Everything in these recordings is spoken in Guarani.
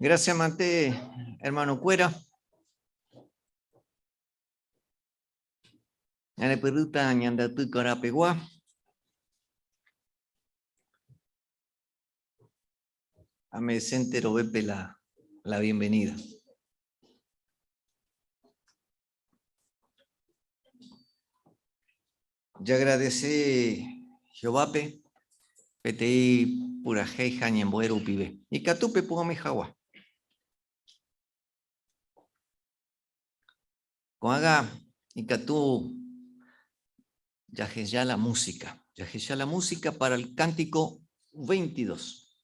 Gracias mante, hermano kuéra. Ñane pyrýta ñande aty karapegua. Ame'ẽse enterovépe la, la bienvenida. Jagradese Jehovápe peteĩ purahéi ha ñembo'e rupive. Ikatu pepu'ãmi hag̃ua. Ko'ág̃a ikatu jaheja la música. Jaheja la música para el cántico 22.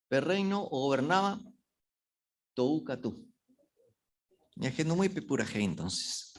Pe rréino ogovernáva tou katu. Ñahenumýi pe purahéi entonces.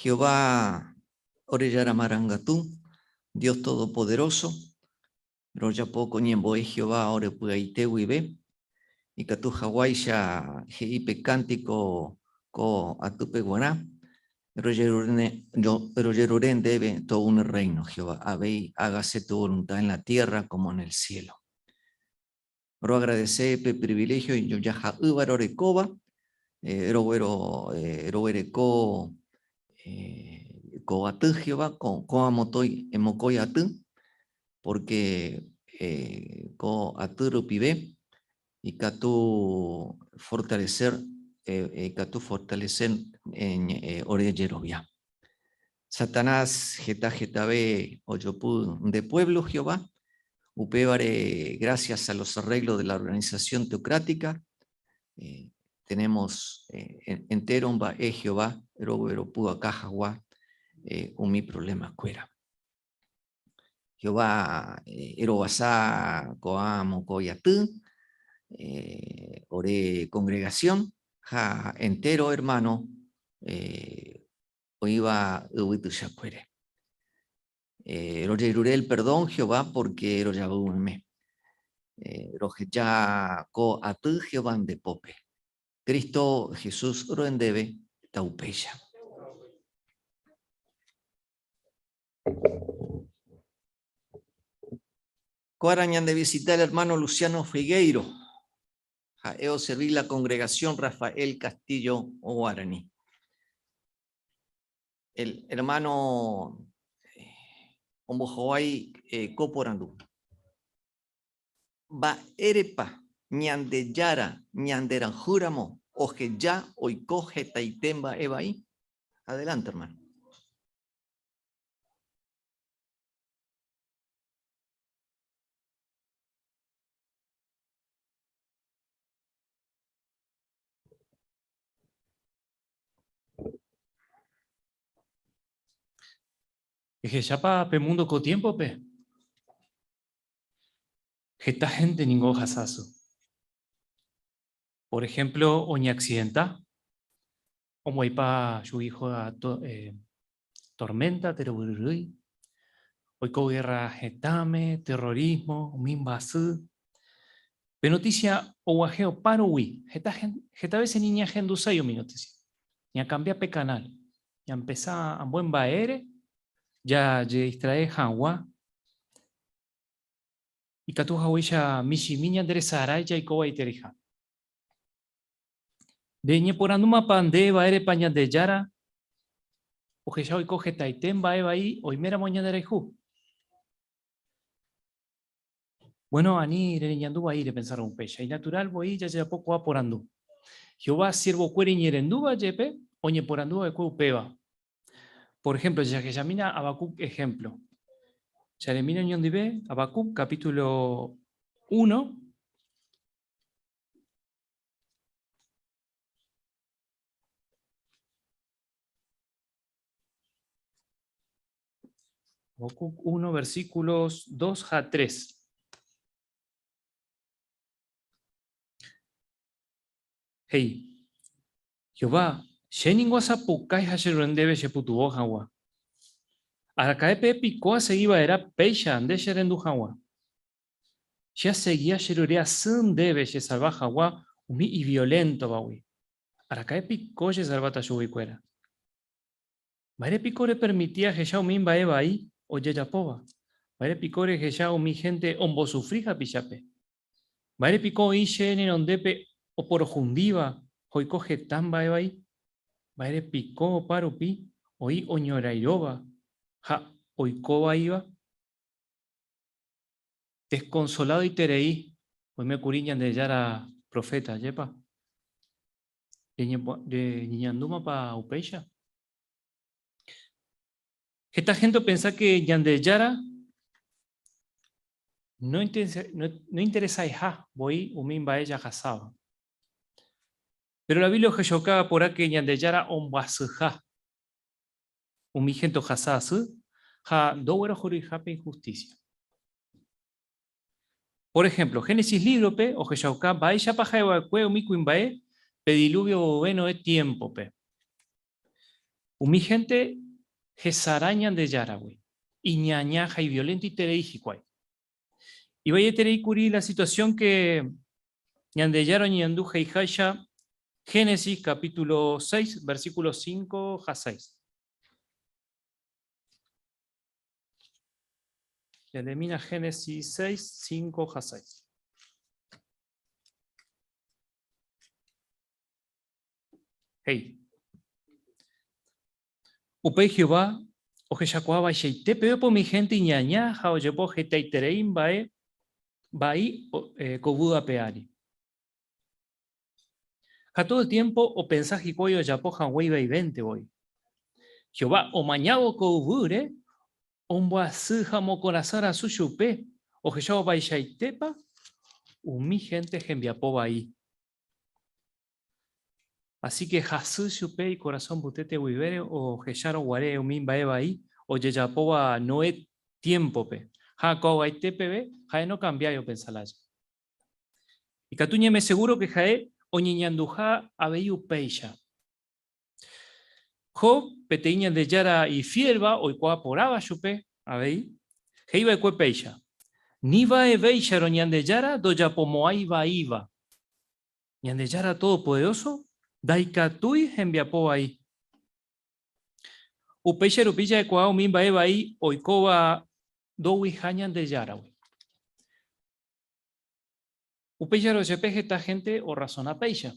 Jehová ore Jára marangatu, Dios Todopoderoso, rojapo ko ñembo'e Jehová ore py'aite guive, ikatu haguáicha he'i pe kántiko ko atýpe guarã, rojerure ndéve tou ne rréino, Jehová, avei hágase tu voluntad en la tierra como en el cielo. Roagradese pe priviléhio ijojaha'ỹva rorekóva, roguereko ko aty Jehová, ko'ã mokõi aty, pórke ko aty rupive ikatu fortalecer ikatu fortalecer ore jerovia. Satanás heta hetave ojopy nde puévlo Jehová, upévare gracias a los arreglos de la organización teocrática tenemos entéro mba'e Jehová rogueropu'aka hag̃ua umi problemakuéra. Jehová erovasa ko'ã mokõi aty, ore congregación ha entéro hermano oĩva yvy tuichakuére. Rojerure el perdón Jehová porque rojavy meme. Roheja ko aty Jehová nde pópe. Cristo Jesús ro'e ndéve taupéicha. Ko ára ñandevisita el hermano Luciano Figueiro. Ha'e oservi la congregación Rafael Castillo Guarani. El hermano ombohovái ko porandu. Mba'érepa Ñandejára ñanderayhúramo oheja oiko hetaite mba'e vai? Adelante, hermano. Ehechápa pe mundo ko tiémpope? Heta hénte ningo ohasasu. Por ehémplo, oñeaksidenta, omboaipa chugui hóga torménta térã yvyryrýi, oiko gérra hetãme, terrorísmo, umi mba'asy. Pe notísia oguahẽ opárugui, heta heta vése ni ñahenduséi umi notísia. Ñakambia pe kanál, ñampesa ambue mba'ére jajedistrae hag̃ua ikatu haguéicha michĩmi ñanderesarái jaikóva iterĩha. Reñeporandúmapa nde mba'érepa Ñandejára ohecha oiko hetaite mba'e vai oiméramo ñanderayhu? Bueno, ani reñeñandu vai repensárõ upéicha. Inatural voi jajejapo ko'ã porandu. Jehová siervokuéra iñe'ẽrendúva jepe oñeporandu va'ekue upéva. Por ejemplo, jahechamína Habacuc ejemplo. Jaremína oñondive Habacuc capítulo 1, Habacuc 1, versículos 2 a 3. He'i, Jehová, che ningo asapukái ha che ru ndéve chepytyvõ hag̃ua. Araka'e pe piko asegi va'erã péicha nde cherendu hag̃ua? Che asegi ajerure asy ndéve chesalva hag̃ua umi ivioléntovagui. Araka'e piko chesalváta chuguikuéra? Mba'ére piko repermiti ahecha umi mba'e vai ojejapóva? Mba'ére piko rehecha umi hénte ombosufri hapichápe? Mba'ére piko oĩ che renondépe oporohundíva ha oiko heta mba'e vai? Mba'ére piko opa rupi oĩ oñorairóva ha oiko vaíva? Desconsolado iterei oime kuri Ñandejára proféta, ajépa? Reñeñandúmapa upéicha? Heta hénte opensa ke Ñandejára nointeresaiha voi umi mba'e jahasáva. Péro la Biblia ohechauka porã ke Ñandejára ombyasyha umi hénte ohasa asy ha ndoguerohoryiha pe inhustísia. Pór ehémplo, Génesis lívrope ohechauka mba'éichapa ha'e va'ekue umi kuimba'e pe dilúvio vove Noé tiémpope. Umi hénte hesarái Ñandejáragui, iñaña ha iviolentoiterei hikuái. Ivaieterei kuri la situasión ke Ñandejára oñeñandu he'iháicha Génesis capítulo 6, versículo 5 ha 6. Elimina Génesis 6, 5 ha 6. He'i. Upéi Jehová ohechakuaa vaichaite peve umi hénte iñaña ha ojapo hetaiterei mba'e vai ko yvy ape ári. Ha tódo el tiémpo opensa hikuái ojapo hague ivaivénte voi. Jehová omañávo ko yvýre, ombyasy ha omokorasõ rasu chupe ohechávo vaichaitépa umi hénte hembiapo vai. Asíke hasy chupe ikorasõ mbytete guivére ohechárõ guare umi mba'e vai ojejapóva Noé tiémpope, ha ko'ag̃aite peve ha'e nokambiái opensa lája. Ikatu ñaime segúro ke ha'e oñeñanduha avei upéicha. Job, peteĩ Ñandejára ifiélva oikuaa porãva chupe avei, he'i va'ekue péicha, Ni va'evéicharõ Ñandejára ndojapomo'ãi vaíva. Ñandejára Todopoderoso ndaikatúi hembiapo vai. Upéicha rupi ja'ekuaa umi mba'e vai oikóva ndouiha Ñandejáragui. Upéicharõ jepe heta hénte orrasona péicha.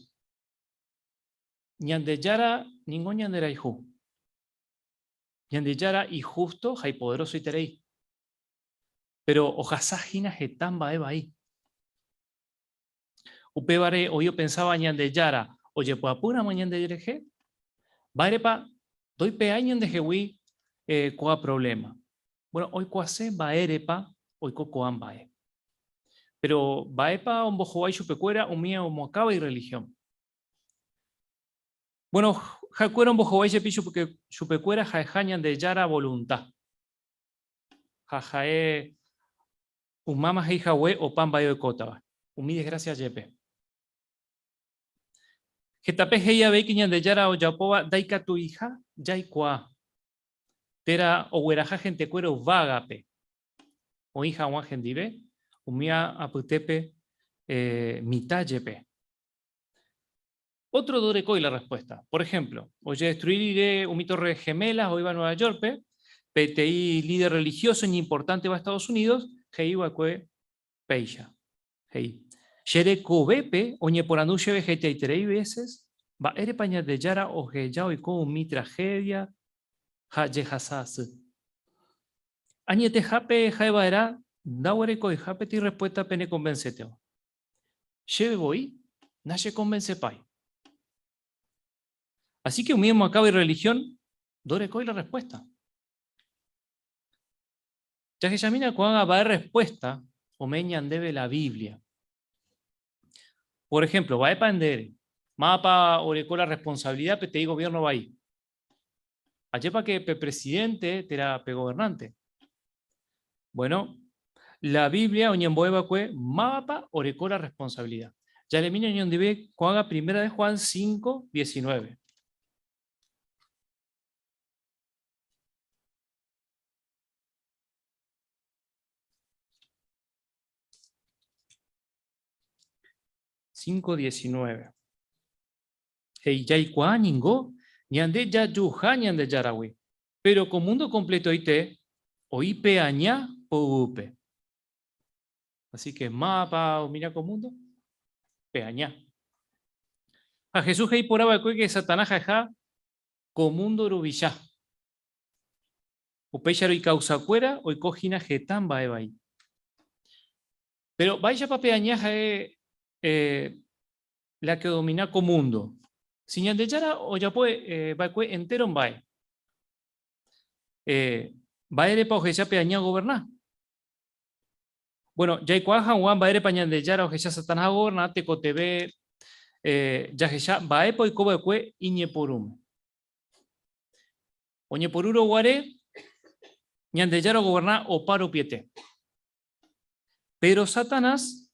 Ñandejára ningo ñanderayhu. Ñandejára ihústo ha ipoderosoiterei. Péro ohasa hína heta mba'e vai. Upévare oĩ opensáva Ñandejára ojepy'apýramo ñanderehe, mba'érepa ndoipe'ái ñandehegui ko'ã provléma? Bueno, oikuaase mba'érepa oiko ko'ã mba'e. Péro mba'épa ombohovái chupekuéra umi omoakãva irrelihión? Bueno, ha'ekuéra ombohovái jepi chupekuéra ha'eha Ñandejára volunta. Ha ha'e Umáma he'i hague opa mba'e oikótava, umi desgracia jepe. Hetape he'i avei ke Ñandejára ojapóva ndaikatuiha jaikuaa, térã ogueraha hentekuéra yvágape oĩ haguã hendive, umíva apytépe mitã jepe. Ótro ndorekói la respuesta. Por ejemplo, ojedestrui rire umi Torres Gemelas oĩva Nueva Yorkpe, peteĩ líder religioso iñimportánteva Estados Unidos he'i va'ekue péicha. He'i, Che rekovépe oñeporandu chéve hetaiterei veces mba'érepa Ñandejára oheja oiko umi tragedia ha jehasa asy. Añetehápe ha'eva'erã ndaguerekoiha peteĩ respuesta penekonvenséteva. Chéve voi nachekonvensepái. Así que umi omoakãva irrelihión ndorekói la respuesta. Jahechamína ko'ág̃a mba'e respuesta ome'ẽ ñandéve la Biblia. Por ejemplo, mba'épa nde ere? Mávapa oreko la responsabilidad peteĩ gobierno vai? Ajépa ke pe presidente térã pe gobernante? Bueno, la Biblia oñembo'e va'ekue mávapa oreko la responsabilidad. Jalemína oñondive ko'ág̃a Primera de Juan 5, 19. 5:19. He'i, Jaikuaa ningo ñande jajuha Ñandejáragui, péro ko múndo kompletoite oĩ pe aña poguýpe. Así que, mávapa omira ko múndo? Pe aña. Ha Jesús he'i porã va'ekue ke Satanás ha'eha ko múndo ruvicha. Upéicharõ ikausakuéra oiko hína heta mba'e vai. Péro, mba'éichapa pe aña ha'e la ke odomina ko múndo. Si Ñandejára ojapo va'ekue entéro mba'e, mba'érepa ohecha pe aña ogoverna? Bueno, jaikuaa hag̃ua mba'érepa Ñandejára ohecha Satanás ogoverna, tekotevẽ jahecha mba'épa oiko va'ekue iñepyrũme. Oñepyrũrõ guare, Ñandejára ogoverna opa rupiete. Péro Satanás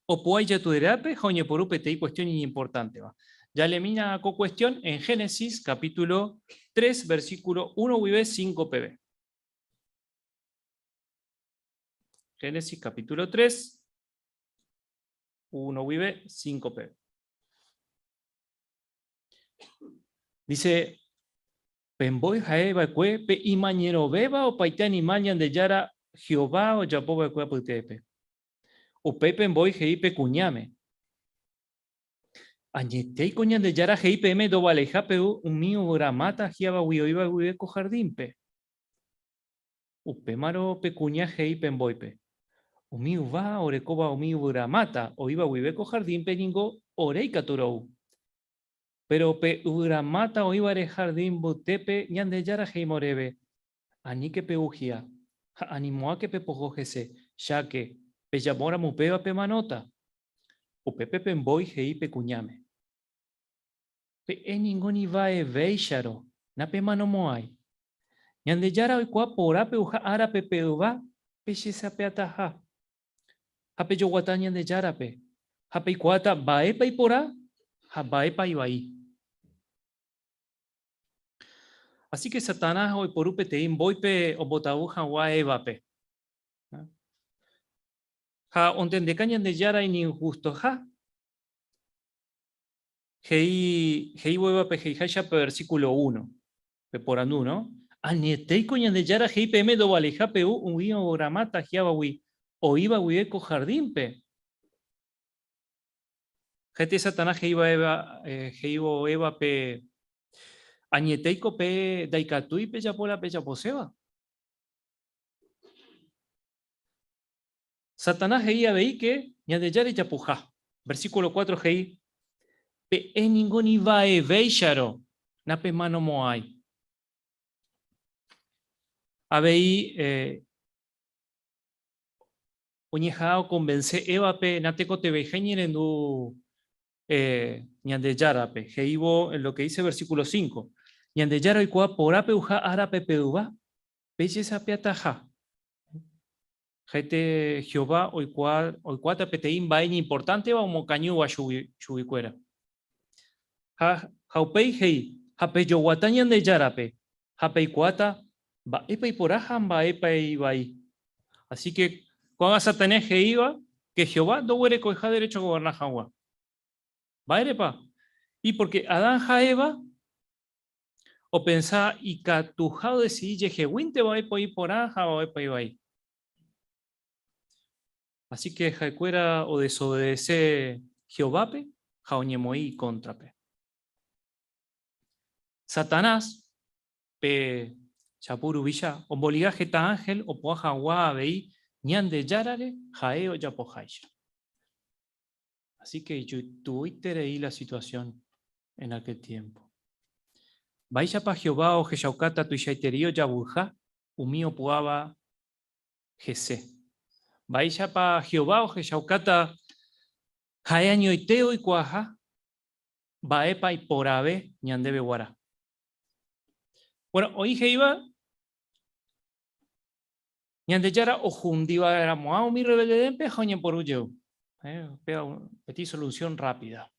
opu'ã ijatuderápe ha oñepyrũ peteĩ kuestión iñimportánteva. Jalemína ko kuestión en Génesis capítulo 3, versículo 1 guive 5 peve. Génesis capítulo 3, 1 guive 5 peve. Dice, Pe mbói ha'e va'ekue pe imañerovéva opaite animál Ñandejára Jehová ojapo va'ekue apytépe. Upéi pe mbói he'i pe kuñáme, Añetéiko Ñandejára he'i peẽme ndovaleiha pe'u umi yvyramáta hi'avagui oĩva guive ko hardínpe? Upémarõ pe kuña he'i pe mbóipe, Umi yva orekóva umi yvyramáta oĩva guive ko hardínpe ningo ore ikatu ro'u. Péro pe yvyramáta oĩvare hardín mbytépe Ñandejára he'íma oréve, Aníke pe'uhia, ha animo'ãke pepoho hese, cháke, pejapóramo upéva pemanóta. Upépe pe mbói he'i pe kuñáme, Pe'e ningo ni va'evéicharõ, napemanomo'ãi. Ñandejára oikuaa porã pe'uha árape pe yva pechesape'ataha. Ha pejoguata Ñandejárape, ha peikuaáta mba'épa iporã ha mba'épa ivai. Así que Satanás oiporu peteĩ mbóipe ombotavy hag̃ua Évape. Ha ontendeka Ñandejára iñinhustoha, he'i he'ívo Évape he'iháicha pe versículo uno, pe porandu, no? Añetéiko Ñandejára he'i peẽme ndovaleiha pe'u umi ogramáta hi'ávagui oĩva guive ko jardínpe? Ha'ete Satanás he'íva Eva, he'ívo Évape, Añetéiko pe ndaikatúi pejapo la pejaposéva? Satanás he'i avei ke Ñandejára ijapuha. Versículo 4 he'i, Pe'ẽ ningo ni va'evéicharõ napemanomo'ãi. Avei eh, oñeha'ã okonvense Évape natekotevẽiha iñe'ẽrendu eh, Ñandejárape, he'ívo en lo que dice versículo 5, Ñandejára oikuaa porã pe'uha árape pe'yva, pejesapeataha. Ha'ete Jehová oikuaa, oikuaáta peteĩ mba'e iñimportánteva omokañýva chugui, chuguikuéra. Ha, ha upéi he'i, Ha pejoguata Ñandejárape, ha peikuaáta mba'épa iporã ha mba'épa ivai. Así que ko'ág̃a Satanás he'íva ke Jehová ndoguerekoiha derécho ogoverna hag̃ua. Mba'érepa? Y pórke Adán ha Eva opensa ikatuha odesidi jeheguínte mba'épa oĩ porã ha mba'épa ivai. Así que ha'ekuéra odesobedese Jehovápe ha oñemoĩ ikóntrape. Satanás, pe japu ruvicha, omboliga heta ánhel opu'ã hag̃ua avei Ñandejárare ha'e ojapoháicha. Así que ijutu'uiterei la situación en aquel tiempo. Mba'éichapa Jehová ohechaukáta tuichaiterei ojavyha umi opu'ãva hese? Mba'éichapa Jehová ohechaukáta ha'e añoite oikuaaha mba'épa iporãve ñandéve guarã? Bueno, oĩ he'íva Ñandejára ohundiva'erãmo'ã umi rebelde Edénpe ha oñemporu jey. Eh, upéva peteĩ solución rápida.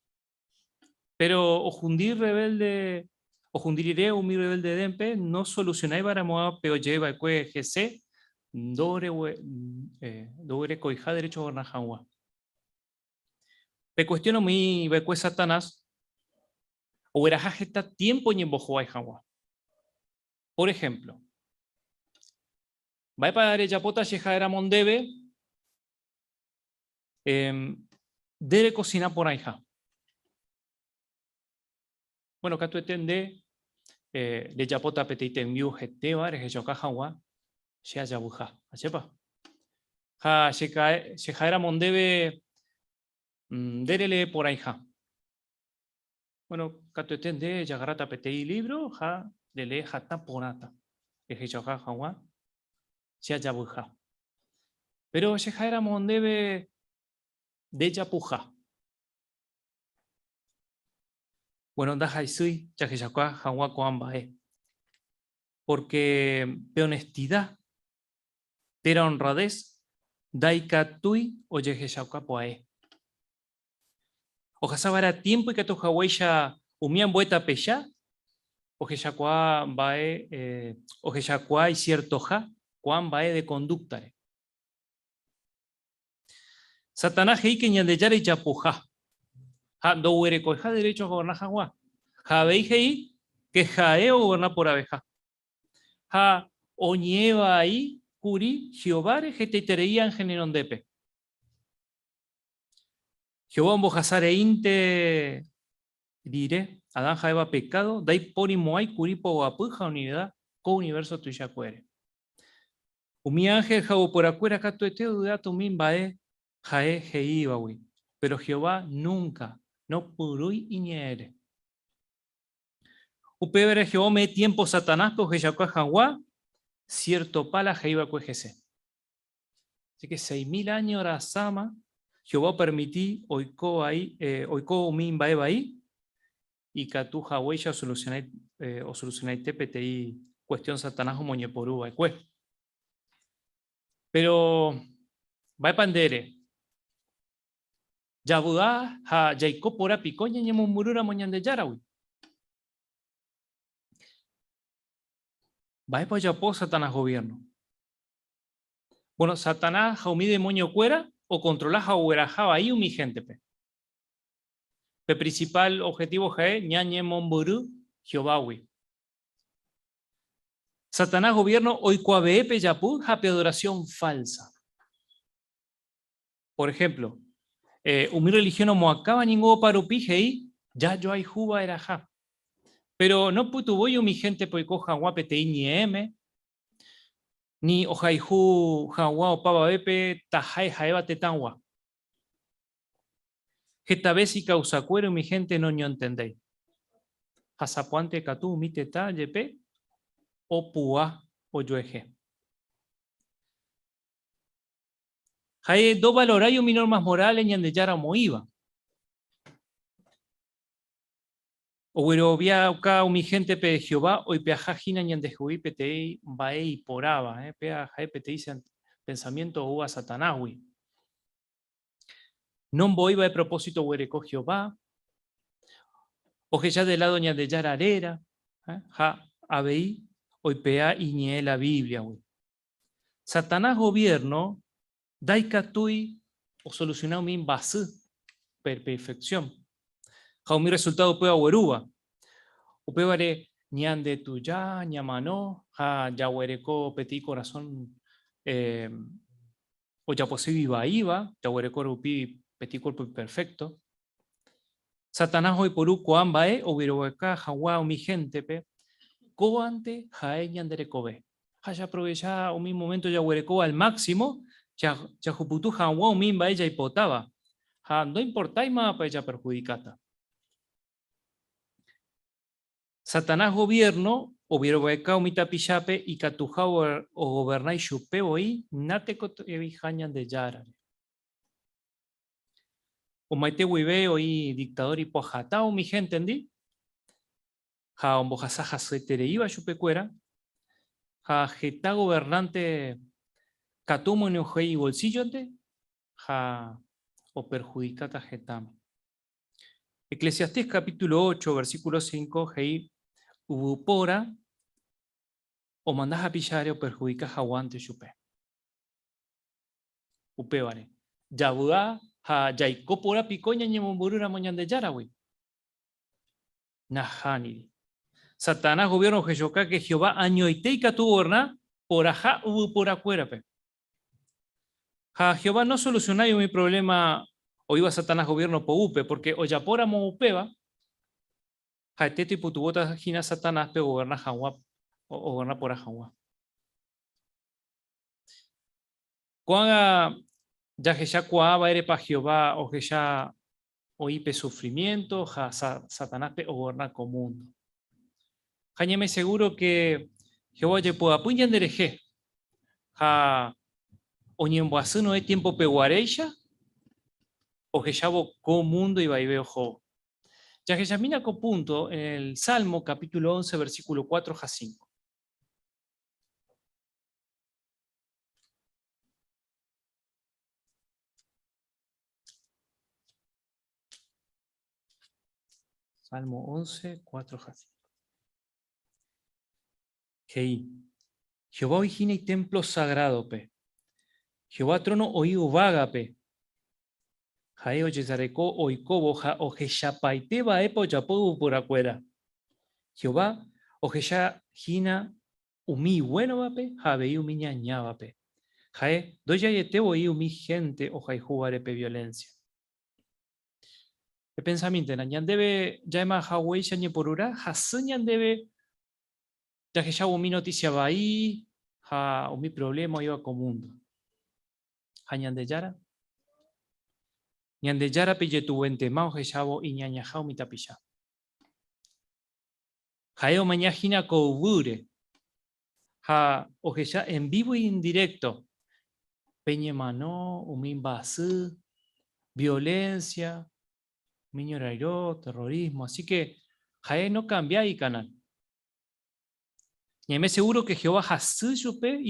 Pero ohundi rebelde, ohundi rire umi rebelde Edénpe, no solucionaiva'erãmo'ã pe oje'eva'ekue hese ndoguerekoiha derecho ogoberna hag̃ua. Pe cuestión omoĩva'ekue Satanás ogueraha heta tiempo oñembohovái hag̃ua. Por ejemplo, mba'épa rejapóta che ha'éramo ndéve nde rekosina porãiha? Bueno, katuete nde rejapóta peteĩ tembi'u hetéva rehechauka hag̃ua che ajavyha. Ajépa? Ha che ha'éramo ndéve nde relee porãiha. Bueno, katuete nde ejagarráta peteĩ lívro ha relee hatã porãta rehechauka hag̃ua che ajavyha. Péro che ha'éramo ndéve nde japuha. Bueno, ndahaisýi jahechauka hag̃ua ko'ã mba'e, pórke pe onestida térã honradez ndaikatúi ojehechauka pya'e. Ohasava'erã tiémpo ikatu haguéicha umi ambue tapecha ohechakuaa mba'e ohechakuaa isiertoha ko'ã mba'e de kondúktare. Satanás he'i ke Ñandejára ijapoha ha ndoguerekoiha derécho ogoverna hag̃ua, ha avei he'i ke ha'e ogoverna porãveha. Ha oñe'ẽ vai kuri Jehováre hetaiterei ánhel renondépe. Jehová ombohasa reínte rire Adán ha Eva pekádo, ndaiporimo'ãi kuri poguapy ha unida ko univérso tuichakuére. Umi ánhel ha yvyporakuéra katuete odudáta umi mba'e ha'e he'ívagui, péro Jehová núnka nopyrũi iñe'ẽre. Upévare Jehová ome'ẽ tiémpo Satanáspe ohechauka hag̃ua siertopa la he'iva'ekue hese. Así que 6.000 áño rasáma Jehová opermiti oiko vai, eh, oiko umi mba'e vai ikatu haguéicha eh, osolusionaite peteĩ cuestión Satanás omoñeporu va'ekue. Pero mba'épa nde ere? Javy'a ha jaiko porã piko ñañemombyrýramo Ñandejáragui? Mba'épa ojapo Satanás gobierno? Bueno, Satanás ha umi demoniokuéra Okontrola ha ogueraha vai umi héntepe. Pe principal objetivo ha'e ñañemombyry Jehovágui. Satanás gobierno oikuave'ẽ pe japu ha pe adoración falsa. Por ejemplo, umi religión omoakãva ningo opa rupi he'i jajoayhu va'erãha. Péro nopytyvõi umi héntepe oiko hag̃ua peteĩ ñe'ẽme, ni ohayhu hag̃ua opavavépe taha'e ha'éva tetãgua. Heta ves ikausakuére umi hénte noñontendéi. Ha sapy'ánte katu umi tetã jepe opu'ã ojuehe. Ha'e ndovalorái umi normas morales Ñandejára omoĩva. Ogueroviauka umi héntepe Jehová oipe'aha hína ñandehegui peteĩ mba'e iporãva, péva ha'e peteĩ pensamiénto oúva Satanásgui. Nombo'éiva ipropósito oguereko Jehová, oheja de ládo Ñandejára réra ha avei oipe'a iñe'ẽ la Bíbliagui. Satanás goviérno ndaikatúi osolusiona umi mba'asy pe perfeksión ha umi rresultádo upéva oguerúva. Upévare ñande tuja, ñamano ha jaguereko peteĩ korasõ ojaposégui ivaíva, jaguereko rupi peteĩ kuérpo imperfékto. Satanás oiporu ko'ã mba'e oguerogueka hag̃ua umi héntepe, kóvante ha'e ñande rekove. Ha japrovecha umi moménto jaguerekóva al máximo jahupyty hag̃ua umi mba'e jaipotáva, ha ndoimportáimavapa japerhudikáta. Satanás goviérno oguerogueka umi tapichápe ikatuha ogoverna ichupe voi natekotevẽiha Ñandejárare. Omaite guive oĩ diktadór ipohata umi héntendi ha ombohasa hasyetereíva chupekuéra, ha heta governánte katu omoneohei ivolsíllonte ha operhudikáta hetãme. Eclesiastés capítulo 8, versículo 5 he'i yvypóra omanda hapicháre operhudika haguãnte chupe. Upévare, javy'a ha jaiko porã piko ñañemombyrýramo Ñandejáragui? Nahániri. Satanás gobierno ohechoka ke Jehová añoite ikatu ogoverna poraha yvyporakuérape. Ha Jehová nosolusionái umi provléma oĩva Satanás goviérno poguýpe, pórke ojapóramo upéva, ha'ete toipytyvõta hína Satanáspe ogoverna hag̃ua, ogoverna porã hag̃ua. Ko'ág̃a jahechakuaa mba'érepa Jehová ohecha oĩ pe sufrimiénto ha Satanáspe ogoverna ko múndo. Ha ñaime segúro ke Jehová ojepy'apy ñanderehe ha oñembyasy Noé tiémpope guaréicha ohechávo ko múndo ivaive ohóvo. Jahechamína ko púnto en el Salmo capítulo 11 versículo 4 ha 5. Salmo 11, 4 ha 5. He'i, Jehová oĩ hína itémplo sagrádope. Jehová tróno oĩ yvágape. Ha'e ojesareko oikóvo ha ohechapaite va'épa ojapo yvyporakuéra. Jehová ohecha hína umi iguénovape ha avei umi ñañávape. Ha'e ndojaiete voi umi hénte ohayhúvare pe violénsia. Epensamíntena, ñandéve ja'éma haguéicha ñeporurã hasy ñandéve jahechávo umi notísia vai ha umi provléma oĩva ko múndo. Ha Ñandejára? Ñandejárape ijetu'uentema ohechávo iñañaha umi tapicha. Ha'e omaña hína ko yvýre ha ohecha en vivo y en directo pe ñemano, umi mba'asy, violencia, umi ñorairõ, terrorismo. Así que ha'e no cambiái icanal. Ñaime seguro que Jehová hasy chupe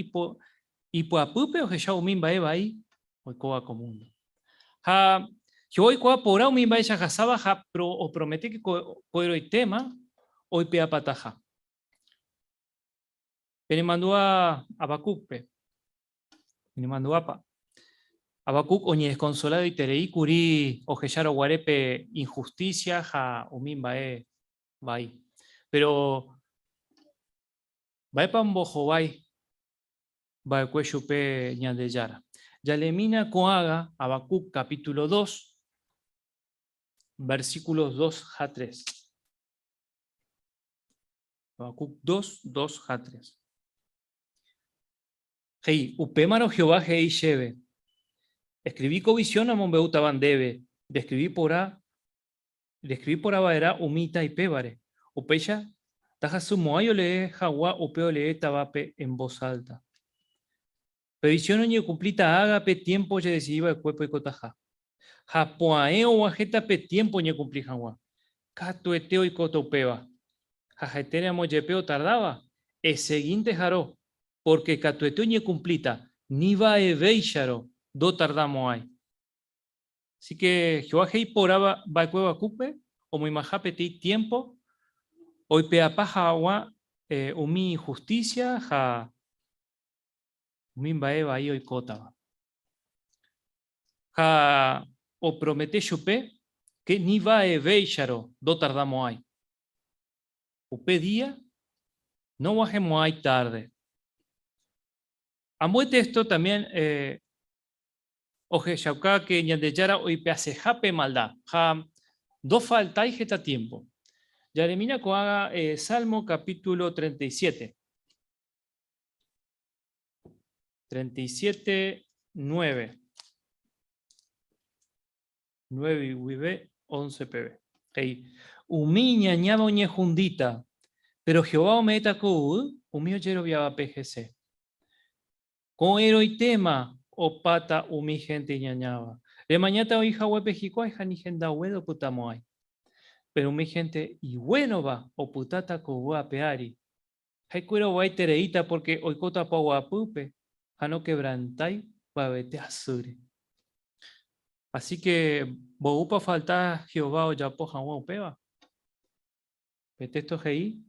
ipyapýpe ohecha umi mba'e vai oikóva ko mundo. Ha Jehová oikuaa porã umi mba'e jahasáva ha opromete que ko'ẽrõitéma oipe'apataha. Penemandu'a Habacuc-pe. Penemandu'ápa. Habacuc oñedesconsolado-iterei kuri ohechárõ guare pe injusticia ha umi mba'e vai. Péro mba'épa ombohovái va'ekue chupe Ñandejára? Jaleemína ko'ágã Habacuc capítulo dos, versículos dos ha tres. Habacuc dos, dos ha tres. He'i, Upémarõ Jehová he'i chéve, Eskrivi ko visión amombe'útava ndéve, reskrivi porã, reskrivi porã va'erã umi ita ipévare. Upéicha, ndahasymo'ãi olee hag̃ua upe oleétavape en voz alta. Pe visión oñekumplíta ágã pe tiémpo ojedesidi va'ekuépe oikotaha. Ha po'a'ẽ og̃uahẽta pe tiémpo oñekumpli hag̃ua. Katuete oikóta upéva. Ha ha'etéramo jepe otardáva, esegínte haro, pórke katuete oñekumplíta, ni va'evéicharõ ndotardamo'ãi. Así ke Jehová he'i porã va'ekue Habacucpe omoĩmaha peteĩ tiémpo oipe'apa hag̃ua umi inhustísia ha umi mba'e vai oikótava. Ha opromete chupe ke ni va'evéicharõ ndotardamo'ãi. Upe día nog̃uahẽmo'ãi tárde. Ambue téxto también ohechauka ke Ñandejára oipe'aseha pe malda ha ndofaltái heta tiémpo. Jaremína ko'ág̃a Salmo capítulo 37. 37, 9. 9 guive 11 peve. He'i, Umi iñañáva oñehundíta, péro Jehová ome'ẽta ko yvy umi ojeroviávape hese. Ko'ẽrõitéma opáta umi hénte iñañáva. Remañáta oĩ haguépe hikuái ha ni hendague ndopytamo'ãi. Péro umi hénte iguénova opytáta ko yvy ape ári. Ha'ekuéra ovaitereíta pórke oikóta py'aguapýpe ha nokevrantái mba'evete asýre. Así ke mboýpa ofalta Jehová ojapo hag̃ua upéva? Pe téxto he'i,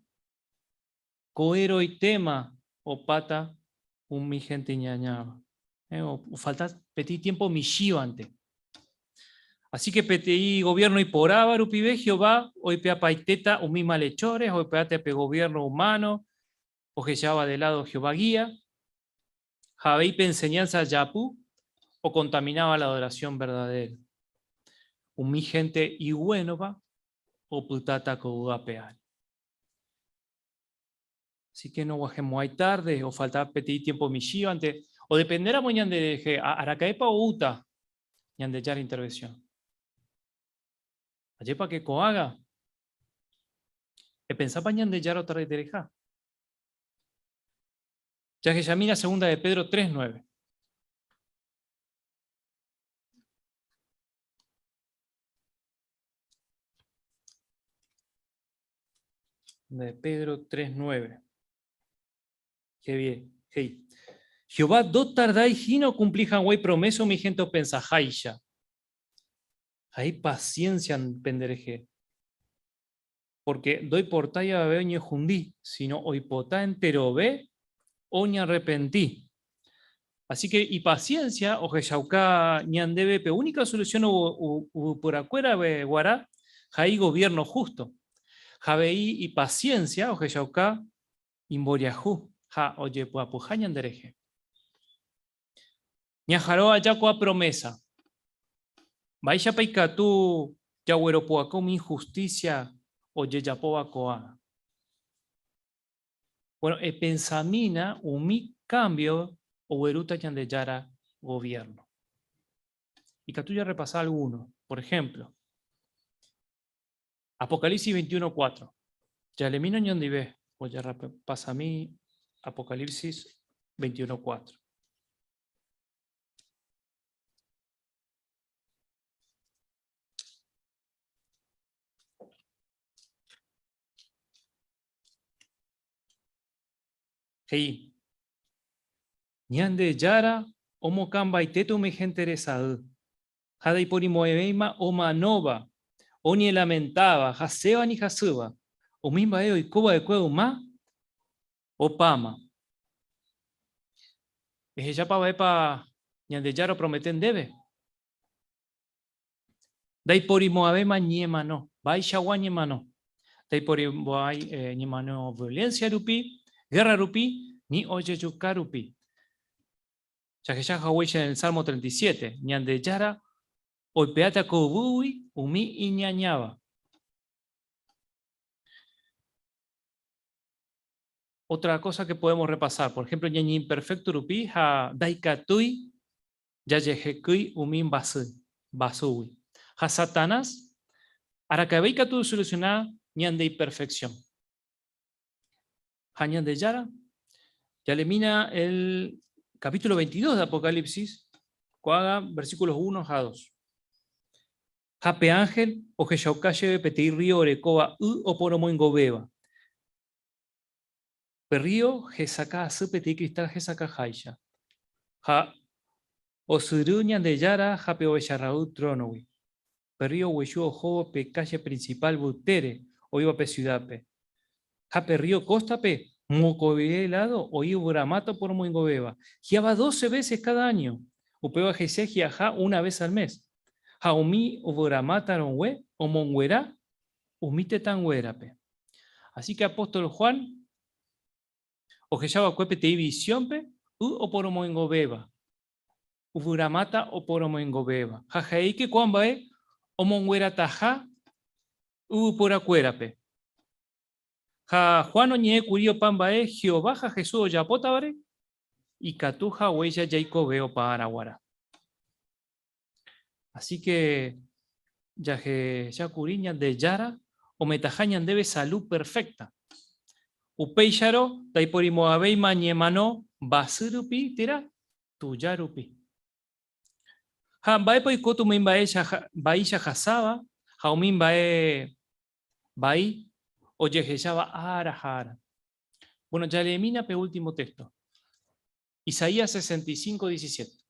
Ko'ẽrõitéma opáta umi hénte iñañáva. Ofalta peteĩ tiémpo michĩvante. Así ke peteĩ goviérno iporãva rupive Jehová oipe'apaitéta umi malhechores, oipe'áta pe goviérno umáno ohecháva de ládo Jehová gía, ha avei pe enseñánsa japu okontamináva la adorasión verdadéra. Umi hénte iguénova opytáta ko yvy ape ári. Así ke noguahẽmo'ãi tárde, ofalta peteĩ tiémpo michĩvante, odependéramo ñanderehe araka'épa oúta Ñandejára intervensión. Ajépa ke ko'ágã epensápa Ñandejára otardaitereiha? Jahechamína segunda de Pedro 3.9. De Pedro 3.9. Qué Hey. Jehová ndotardái hína okumpli hag̃ua ipromésa umi hénte opensaháicha. Ha ipasiénsia penderehe. Pórke ndoiportái avave oñehundi, síno oipota enterove oñarrepenti. Así ke ipasiénsia ohechauka ñandéve pe únika solusión yvyporakuérape guarã ha igoviérno hústo. Ha avei ipasiénsia ohechauka imboriahu ha ojepy'apyha ñanderehe. Ñaharõ aja ko'ã promésa, mba'éichapa ikatu jagueropu'aka umi inhustísia ojejapóva ko'ág̃a? Bueno, epensamína umi kámbio oguerúta Ñandejára goviérno. Ikatu jarrepasa algúno. Por ehémplo, Apocalipsis 21, 4. Jalemína oñondive, ojarrepasami Apocalipsis 21, 4. He'i, Ñandejára omokãmbaitéta umi hénte resay, ha ndaiporimo'ẽvéima omanóva, oñelamentáva, haséva ni hasýva. Umi mba'e oiko va'ekue yma opáma. Ehechápa va'épa. Ñandejára opromete ndéve? Ndaiporimo'ãvéima ñemano, mba'eichagua ñemano. Ndaiporimo'ãi ñemano violencia rupi, guerra rupi, ni ojejuka rupi. Jahecha haguéicha en el Salmo 37, Ñandejára oipe'áta ko yvýgui umi iñañáva. Otra cosa que podemos repasar, por ejemplo, ñañeimperfecto rupi ha ndaikatúi jajehekýi umi mba'asy, mba'asýgui. Ha Satanás araka'eve ikatu osolusiona ñande imperfección. Ha Ñandejára, jalemína el capítulo 22 de Apocalipsis, ko'ágã versículos 1 ha 2. Ha pe ángel ohechauka chéve peteĩ rrío orekóva y oporomoingovéva. Pe rrío hesakã asy peteĩ cristal hesakãháicha. Ha osyry Ñandejára ha pe Ovecharra'y trónogui. Pe rrío ogueju ohóvo pe kálle prinsipál mbytére oĩva pe siudápe. Ha pe rrío kóstape, mokõive ládo oĩ yvyramáta oporomoingovéva, hi'áva dóse vése káda áño, upéva he'ise hi'aha una ves al mes. Ha umi yvyramáta rõgue omonguera umi tetãnguérape. Así ke apóstol Juan ohecha va'ekue peteĩ visiónpe y oporomoingovéva. Yvyramáta oporomoingovéva. Ha he'íke ko'ã mba'e omonguerataha yvyporakuérape. Ha Juan oñe'ẽ kuri opa mba'e Jehová ha Jesús ojapótavare ikatu haguéicha jaikove opa ára guarã. Así que jahecha kuri Ñandejára ometaha ñandéve salud perfecta. Upéicharõ ndaiporimo'ãvéima ñemano mba'asy rupi térã tuja rupi. Ha mba'épa oikóta umi mba'éicha hasáva ha umi mba'e vai ojehecháva ára ha ára? Bueno, jaleemína pe último texto. Isaías 65, 17.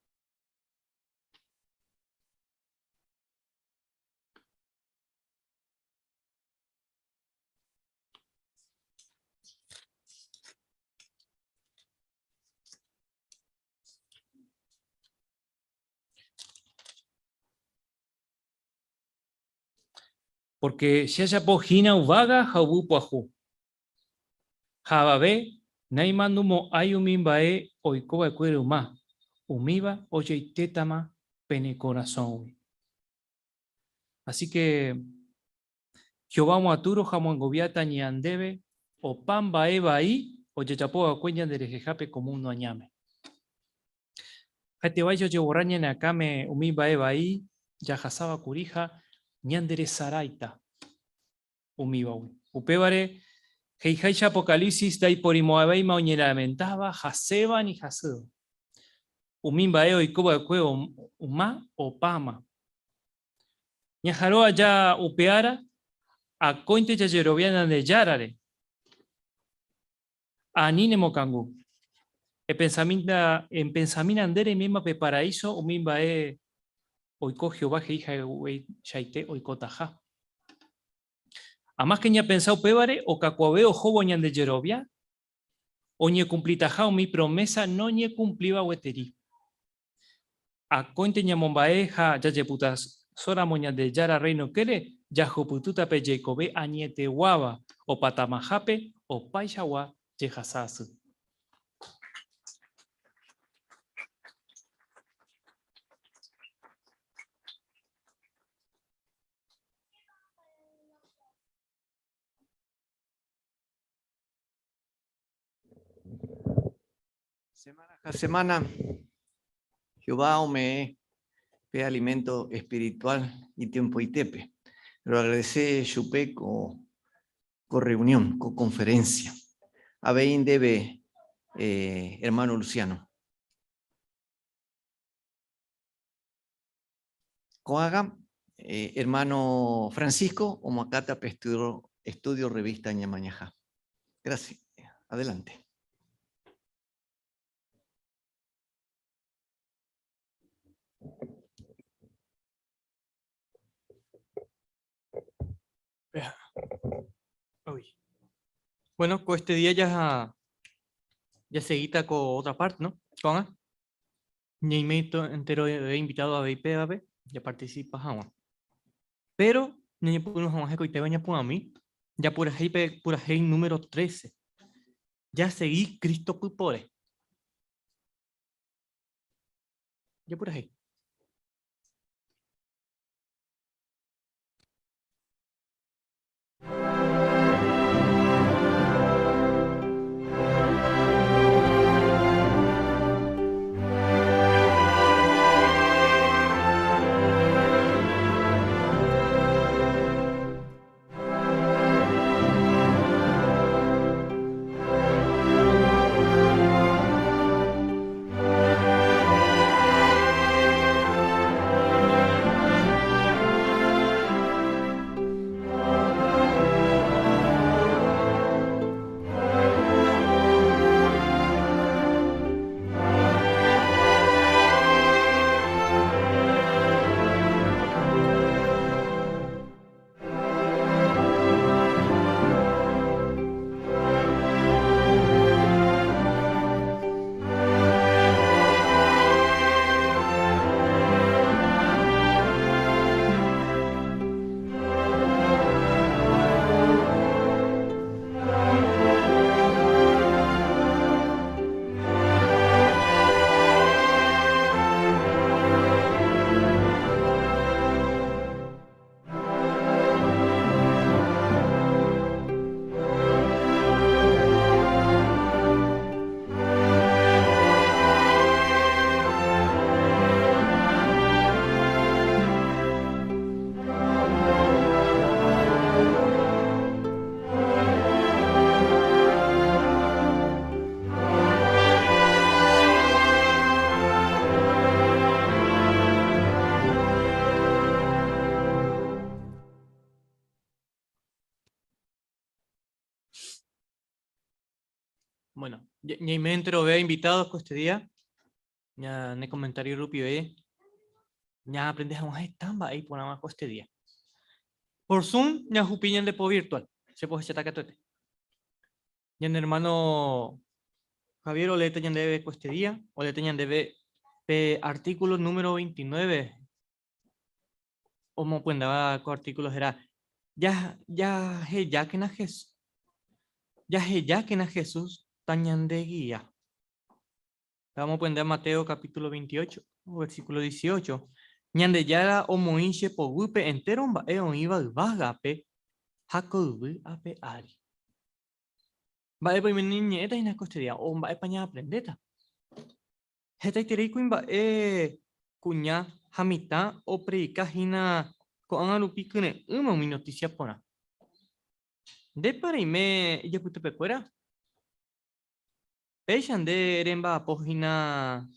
Pórke che ajapo hína yvága ha yvy pyahu. Ha avave naimandumo'ãi umi mba'e oiko va'ekue ryma, umíva ojeitétama pene korasõgui. Así ke Jehová omoatúro ha omoengoviáta ñandéve opa mba'e vai ojejapo va'ekue ñanderehehápe ko múndo añáme. Ha'etévaicha ojeborra ñane akãme umi mba'e vai jahasáva kuri ha ñanderesaráita umívagui. Upévare, he'iháicha Apocalipsis ndaiporimo'ãvéima oñelamentáva, hasẽva ni hasýva. Umi mba'e oiko va'ekue yma opáma. Ñaha'arõ aja upe ára, akóinte jajerovia Ñandejárare. Ani nemokangu. Epensamína, epensamína nde reiméma pe paraíso umi mba'e oiko Jehová he'i hagueichaite oikotaha. Amáske ñapensa upévare, okakuaave ohóvo ñande jerovia, oñekumplitaha umi promésa noñekumplíva gueteri. Akóinte ñamomba'e ha jajeputasóramo Ñandejára Rréino ykére, jahupytýta pe jeikove añeteguáva opatamahápe opaichagua jehasa asy. Semana ha semana, Jehová ome'ẽ pe alimento espiritual itiempoitépe. Roagradece chupe ko, ko reunión, ko conferencia. Avei ndéve, eh, hermano Luciano. Ko'ágã, eh, hermano Francisco omoakãta pe estudio, estudio revista Ñemañaha. Gracias. Adelante. Uy. Bueno, con este día ya, ya seguita con otra parte, ¿no? Ko'ág̃a. Ñaime entero de invitado a pévape, ya participa hag̃ua. Pero ñañepyrũ hag̃ua hekoitéva ñapu'ãmi, japurahéi pe purahéi número 13. Jasegi Cristo pypore. Japurahéi. Bueno, ñaime enterove invitados ko este día. Ña ne comentario rupive. Ña aprende hag̃ua heta mba'e iporãva ko este día. Por Zoom ña hupi ñande po virtual. Che pohecháta katuete. Ñane hermano Javier oleéta ñandéve ko este día. Oleéta ñandéve pe artículo número 29. Omopyendáva ko artículo héra Ja, jahejákena Jesús. Jahejákena Jesús tañandeguia. Omopyenda Mateo capítulo 28, versículo 18. Ñandejára omoĩ che poguýpe entéro mba'e oĩva yvágape ha ko yvy ape ári. Mba'épa oime ñe'ẽta hína ko este día o mba'épa ñaaprendéta? Hetaiterei kuimba'e, kuña ha mitã opredika hína ko'ág̃a rupi kyre'ỹme umi notísia porã. Ndépa reime ijapytepekuéra? Péicha nde remba'apo hína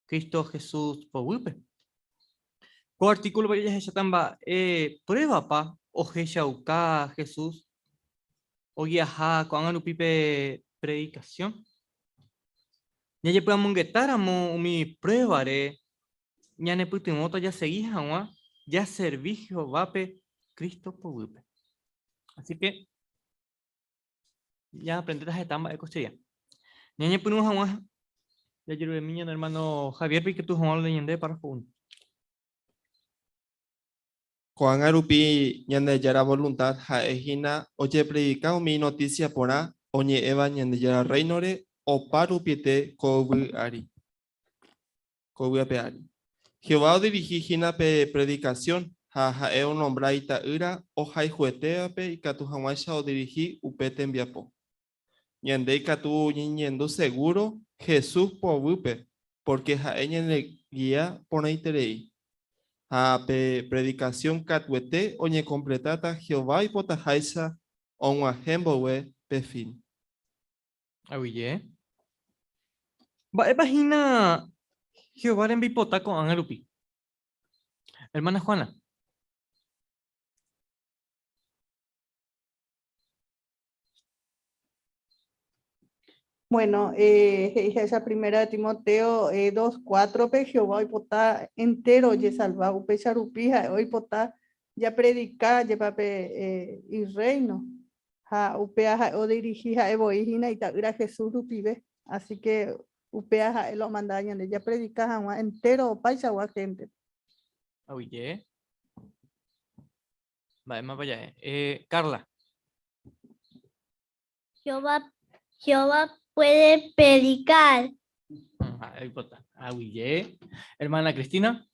Cristo Jesús poguýpe. Ko artíkulope jahecháta mba'e pruébapa ohechauka Jesús ogiaha ko'ág̃a rupi pe predikasión. Jajepy'amongetáramo umi pruébare ñanepytyvõta jasegi hag̃ua jaservi Jehovápe Cristo poguýpe. Así que ñaaprendéta heta mba'e ko este día. Ñañepyrũ hag̃ua jajeruremi ñane hermano Javierpe ikatu hag̃ua ole ñande párrafo 1. Ko'ág̃a rupi Ñandejára voluntad ha'e hína ojepredika umi notísia porã oñe'ẽva Ñandejára Rréinore opa rupiete ko yvy ári. Ko yvy ape ári. Jehová odirihi hína pe predikasión ha ha'e onombra Ita'ýra ohayhuetévape ikatu hag̃uáicha odirihi upe tembiapo. Ñande ikatu ñañeñandu segúro Jesús poguýpe pórke ha'e ñandegia porãiterei. Ha pe predikasión katuete oñekompletáta Jehová oipotaháicha og̃uahẽ mboyve pe fin. Aguyje. Mba'épa hína Jehová rembipota ko'ág̃a rupi? Hermana Juana. Bueno, he'i háicha primera de Timoteo 2:4-pe, Jehová oipota entéro ojesalva, upéicha rupi ha'e oipota japredika jepa pe Irréino, ha upéva ha'e odirihi ha'e voi hína ita'ýra Jesús rupive. Así que. Upéva ha'e la omandáva ñande japredika hag̃ua entéro opaichagua héntepe. Aguyje. Mba'émapa ja'e. Eh, Carla. Jehová, Jehová puede predicar. Ha'e oipota. Aguyje. Hermana Cristina.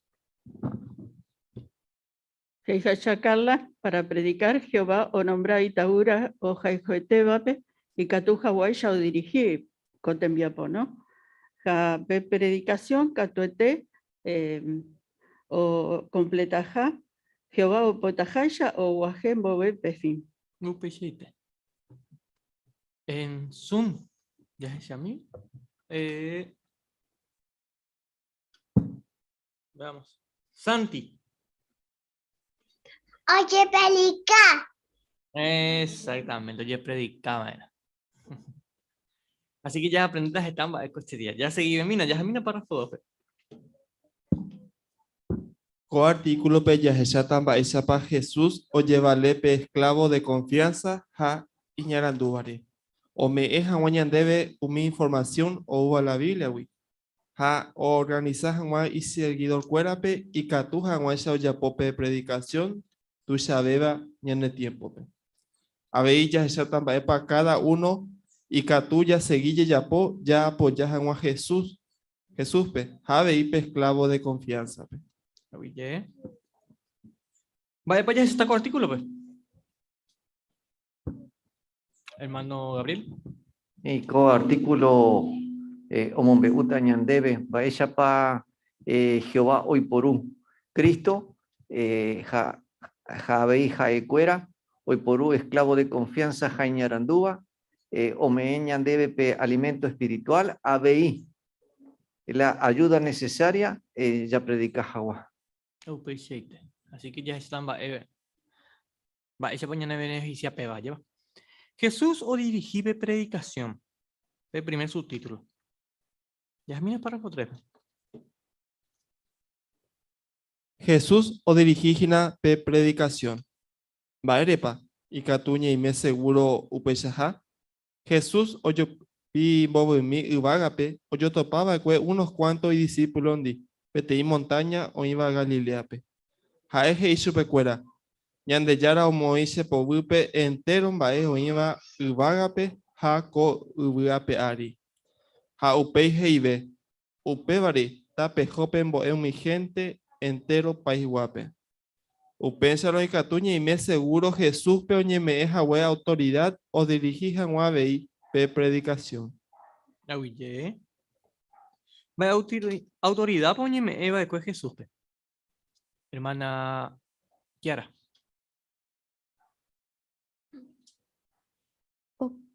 He'iháicha Carla, para predicar, Jehová onombra Ita'ýra ohayhuetévape ikatu haguáicha odirihi ko tembiapo, no? Ha pe predikasión katuete okompletaha Jehová oipotaháicha oguahẽ mboyve pe fin. Upeichaite. En Zoom, jahechami. Eh, veamos. Santi. Oye, predica. Exactamente, oye, predicaba era. Así que ya aprendiste esta este día. Ya seguí, mina, ya mina párrafo 12. Ko artículope jahecháta mba'éichapa Jesús ojevale pe esclavo de confianza ha iñarandúvare, ome'ẽ hag̃ua ñandéve umi informasión oúva la Bíbliagui ha oorganisa hag̃ua isegidorkuérape ikatu hag̃uáicha ojapo pe predikasión tuichavéva ñane tiémpope. Avei jahecháta mba'épa káda uno ikatu jasegi jajapo jaapoja hag̃ua Jesús Jesúspe ha avei pe esklávo de konfiánsape. Aguyje. Mba'épa jahecháta ko artíkulope? Hermano Gabriel. Ko artíkulo omombe'úta ñandéve mba'éichapa Jehová oiporu Cristo ha avei ha'ekuéra oiporu esklávo de konfiánsa ha iñarandúva ome'ẽ ñandéve pe alimento espiritual avei la ayuda necesaria japredika hag̃ua. Upeichaite. Así que jahecháta mba'e mba'éichapa ñanebeneficia péva, ajépa. Jesús odirihi pe predikasión, pe primer subtítulo. Jahemína párrafo 3-pe. Jesús odirihi hína pe predikasión. Mba'érepa ikatu ñaime segúro upeichaha? Jesús ojupi mbovymi yvágape ojotopa va'ekue unos kuánto idisípulondi peteĩ montáña oĩva Galiléape. Ha'e he'i chupekuéra, Ñandejára omoĩ che poguýpe entéro mba'e oĩva yvágape ha ko yvy ape ári. Ha upéi he'ive, Upévare tapeho pembo'e umi hénte entéro paisguápe. Upéicharõ ikatu ñaime segúro Jesúspe oñeme'ẽ hague autorida odirihi hag̃ua avei pe predikasión. Aguyje. Mba'e autoridápa oñeme'ẽ va'ekue Jesúspe? Hermana Kiara.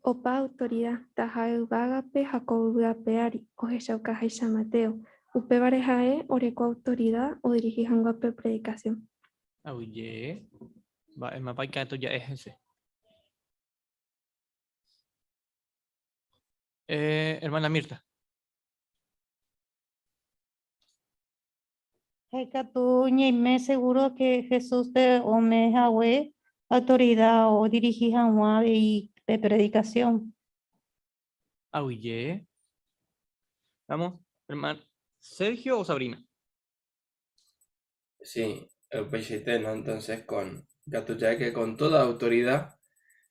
Opa autorida, taha'e yvágape ha ko yvy ape ári, ohechaukaháicha Mateo. Upévare ha'e oreko autorida odirihi hag̃ua pe predikasión. Aguyje. Mba'émapa ikatu ja'e hese? Eh, hermana Mirta. Ha ikatu ñaime seguro que Jesús-pe ome'ẽ hague autorida odirihi hag̃ua avei pe predikasión. Aguyje. Vamos, hermano Sergio o Sabrina. Sí, upeichaite, ¿no? Entonces, con, ikatu ja'e que con toda autoridad,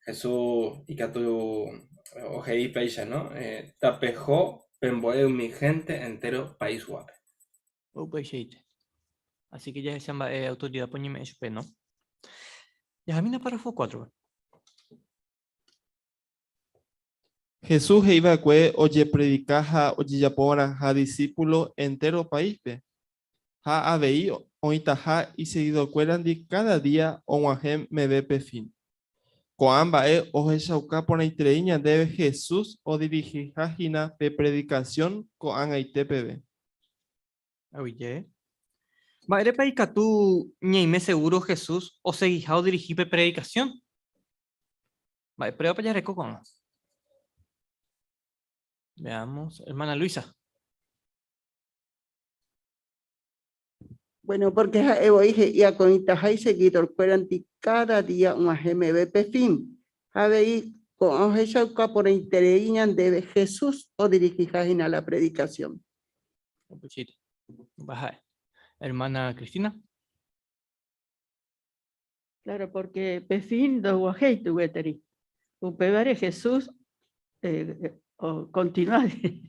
Jesús ikatu ohe'i péicha, ¿no? Tapeho pembo'e umi hénte entéro paisguápe. Upeichaite. Así que jahecha mba'e autoridad-pa oñeme'ẽ chupe, ¿no? Jahamína párrafo 4-pe. Jesús he'i va'ekue ojepredika ha ojejapo va'erãha disípulo entéro paíspe, ha avei oĩtaha isegidorkuérandi káda día og̃uahẽ meve pe fin. Ko'ã mba'e ohechauka porãiterei ñandéve Jesús odirihiha hína pe predikasión ko'ag̃aite peve. Aguyje. Mba'érepa ikatu ñaime segúro Jesús osegiha odirihi pe predikasión? Mba'e pruébapa jareko ko'ág̃a? Veamos, hermana Luisa. Bueno, porque ha'e voi he'i akoĩtaha iseguidorkuéranti káda día og̃uahẽ meve pe fin. Ha avei. Ko'ã ohechauka porãiterei ñandéve Jesús odirihiha hína la predikasión. Upeichaite. Ha'e. Hermana Cristina. Claro, porque pe fin ndoguahéi gueteri. Upévare Jesús continúa,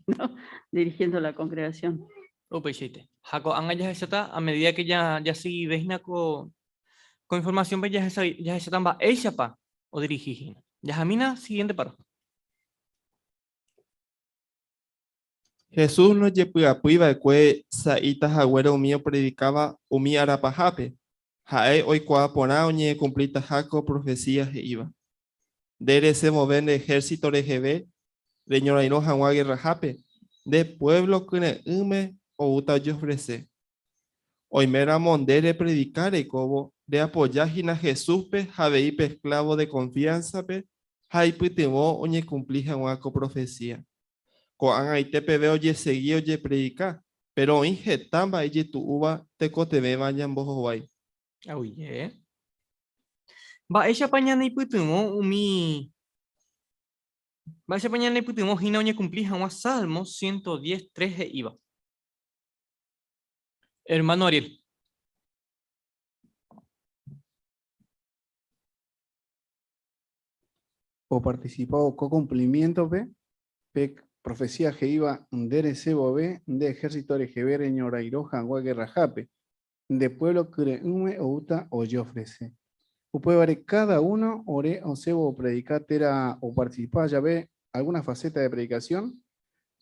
¿no?, dirigiendo la congregación. Upeichaite. Ha ko'ág̃a jahecháta a medida que jaseguive hína ko información-pe jahecháta mba'éichapa odirihi hína. Jahamína siguiente párrafo. Jesús ndojepy'apýi va'ekue sa'íta haguére umi opredikáva umi arapahápe. Ha'e oikuaa porã oñekumplitaha ko profesía he'íva: Nde resẽ vove nde ehérsito reheve reñorairõ hag̃ua gerrahápe, nde puévlo kyre'ỹme oúta ojeofrese. Oiméramo nde repredika reikóvo, reapoja hína Jesúspe ha avei pe esklávo de konfiánsape ha eipytyvõ oñekumpli hag̃ua ko profesía. Ko'ag̃aite peve ojesegi ojepredika, péro oĩ heta mba'e ijetu'úva tekotevẽva ñambohovái. Aguyje. Mba'éichapa ñaneipytyvõ umi Mba'éichapa ñaneipytyvõ hína oñekumpli hag̃ua Salmo 110, 3 he'íva? Hermano Ariel. Oparticipávo ko cumplimiento-pe, pe profecía he'íva nde resẽ vove nde ejército reheve reñorairõ hag̃ua guerrahápe, nde pueblo kyre'ỹme oúta ojeofrese. Upévare cada uno ore osẽvo opredika térã oparticipa jave alguna faceta de predicación,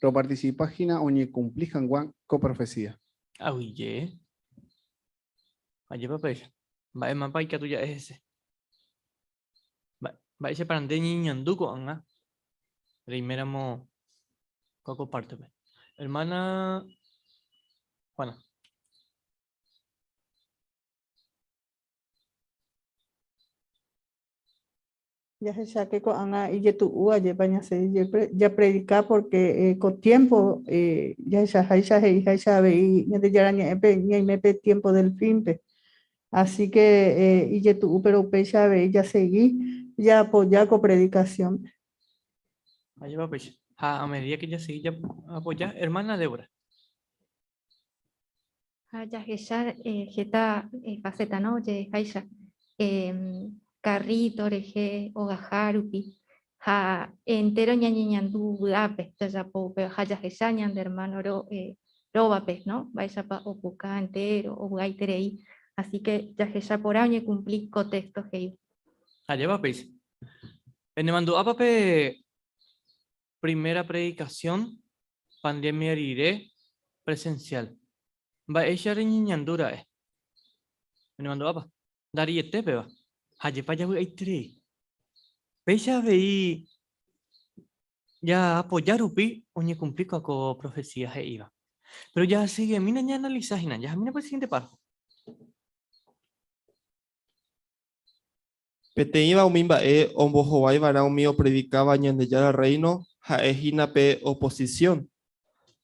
roparticipa hína oñekumpli hag̃ua ko profecía. Aguyje. Ajépa péicha. Mba'e mapa ikatu ja'e hese. Mba'éichapa nde ñeñandu ko'ág̃a reiméramo ko pártepe. Hermana Juana. Jahecháke ko'ág̃a ijetu'u ajépa ñasẽ japredika porque ko tiempo jahechaháicha he'iháicha avei Ñandejára Ñe'ẽpe ñaime pe tiempo del fin-pe. Así que ijetu'u pero upéicha avei jasegi jaapoja ko predicación. Ajépa péicha. Ha a medida que jasegi jaapoja, hermana Débora. Ha jahecha heta faceta, no? Ojeheháicha carrito rehe, ogaha rupi, ha entero ñañeñandu vy'ápe jajapo upéva ha jahecha ñande hermano róvape, no? Mba'éichapa opuka entero, ovy'aiterei. Así que jahecha porã oñekumpli ko texto he'íva. Ajépa péicha. Penemandu'ápa pe primera predicación pandemia rire presencial. Mba'éicha reñeñandu ra'e? Penemandu'ápa? Ndariete péva. Ha jepa javy'aiterei. Péicha avei jaapoja rupi oñekumpli ko profecía he'íva. Pero jaseguimína ñaanalisa hína. Jahamína pe siguiente párrafo. Peteĩva umi mba'e ombohovaiva'erã umi opredikáva Ñandejára Rréino ha'e hína pe oposisión.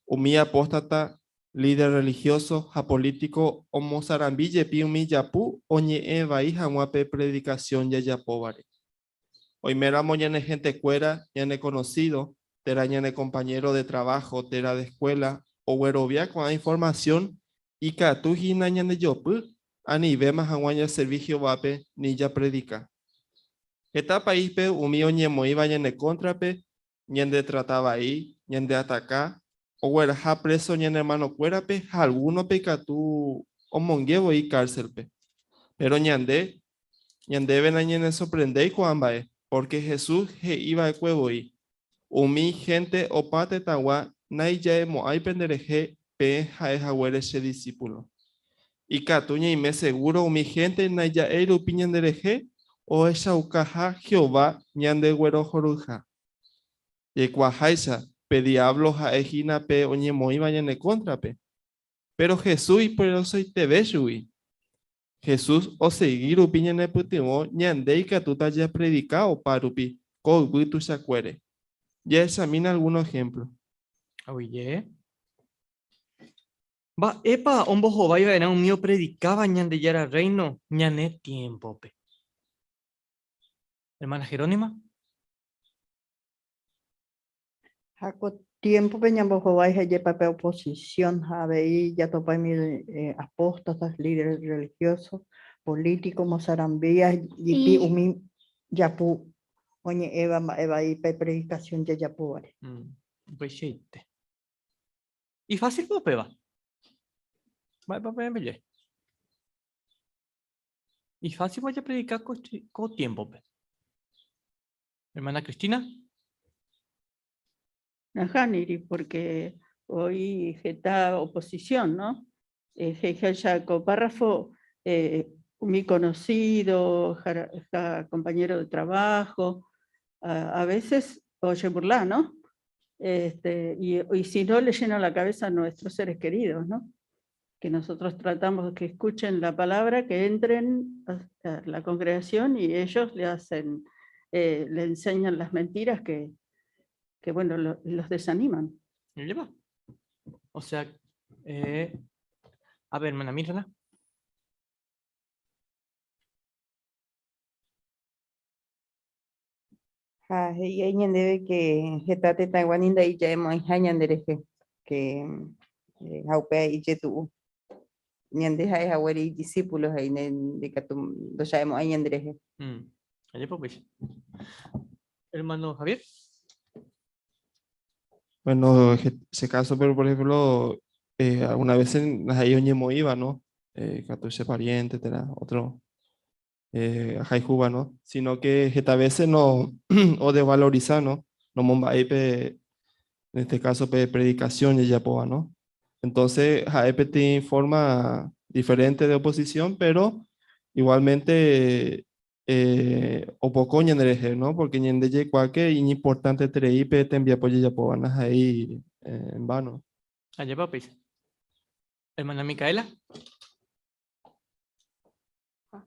Umi apóstata, líder rrelihióso ha polítiko omosarambi jepi umi japu oñe'ẽ vai hag̃ua pe predikasión jajapóvare. Oiméramo ñane hentekuéra, ñane konosído, térã ñane kompañéro de traváho térã de eskuéla oguerovia ko'ã informasión, ikatu hína ñandejopy anivéma hag̃ua jaservi Jehovápe ni japredika. Heta paíspe umi oñemoĩva ñane kóntrape ñandetrata vai, ñandeataka, ogueraha préso ñane ermanokuérape ha algúnope ikatu omonge voi kárselpe. Péro ñande, ñandéve nañanesorprendéi ko'ã mba'e, pórke Jesús he'i va'ekue voi, Umi hénte opa tetãgua naija'emo'ãi penderehe peẽ ha'e haguére che disípulo. Ikatu ñaime segúro umi hénte naija'éi rupi ñanderehe ohechaukaha Jehová ñandeguerohoryha. Jaikuaaháicha, pe Diablo ha'e hína pe oñemoĩva ñane kóntrape. Péro Jesús ipoderosoiteve chugui. Jesús osegi rupi ñanepytyvõ ñande ikatúta japredika opárupi ko yvy tuichakuére. Jahechamína algúno ehémplo. Aguyje. Mba'épa ombohovái va'erã umi opredikáva Ñandejára Rréino ñane tiémpope? Hermana Jerónima. Ha ko tiémpope ñambohovái ha jepa pe oposición ha avei jatopa umi apóstatas, líderes religiosos, político, mosarambía, jipi umi japu oñe'ẽva mba'e vai pe predikasión jajapóvare. Upeichaite. Ifásilpa upéva? Mba'épa peẽ peje? Ifásilpa japredika ko tiémpope? Hermana Cristina. Nahániri, porque hoy heta oposición, no? He'iháicha ko párrafo umi conocido, ha compañero de trabajo, a veces ojeburla, no? Este, y si no, le llenan la cabeza a nuestros seres queridos, ¿no? Que nosotros tratamos que escuchen la palabra, que entren a la congregación y ellos le hacen, le enseñan las mentiras que bueno, los desaniman. Lleva. O sea, a ver, hermana Mirna. Ha he'i ai ñandéve que heta tetãygua ni ndaija'emo'ãiha ñanderehe, que ha upéva ijetu'u. Ñande ha'e haguére idiscípulos he'i ndikatu ndocha'emo'ãi ñanderehe. Ajépa upéicha. Hermano Javier. Bueno, ese caso, pero por ejemplo, alguna vez en ahí oñemoĩva, ¿no? Katu che pariente, térã otro ahayhúva, ¿no? Sino que esta veces no, o desvaloriza, ¿no? No momba'éi pe, en este caso, pe predicación jajapóva, ¿no? Entonces, ha'e peteĩ forma diferente de oposición, pero igualmente opoko ñanderehe, ¿no? Porque ñande jaikuaáke iñimportanteterei pe tembiapo jajapóva ndaha'éi en vano. Ajépa upéicha. Hermana Micaela.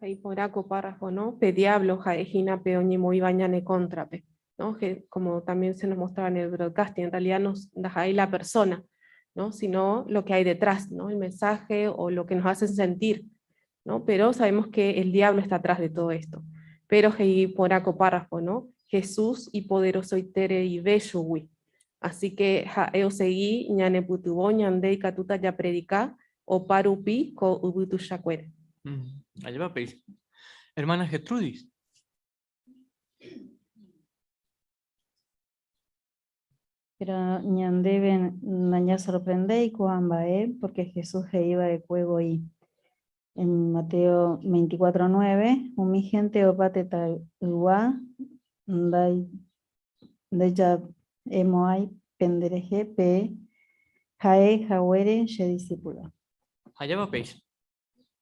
He'i porã ko párrafo, no? Pe diablo ha'ehína pe oñemoĩva ñane cóntrape, ¿no? Que, como también se nos mostraba en el broadcasting, en realidad no ndaha'éi la persona, ¿no? Sino lo que hay detrás, ¿no? El mensaje o lo que nos hacen sentir, ¿no? Pero sabemos que el diablo está atrás de todo esto. Pero he'i porã ko párrafo, ¿no? Jesús ipoderosoitereive chugui. Así que ha'e osegi ñanepytyvõ ñande ikatúta japredika opa rupi ko yvy tuichakuére. Ajépa péicha. Hermana Gertrudis. Pero ñandéve nañasorprendéi ko'ã mba'e, porque Jesús he'i va'ekue voi en Mateo 24:9, umi hénte opa tetãygua ndaija'emo'ãi penderehe pe ha'e haguére che disípulo. Ajépa péicha.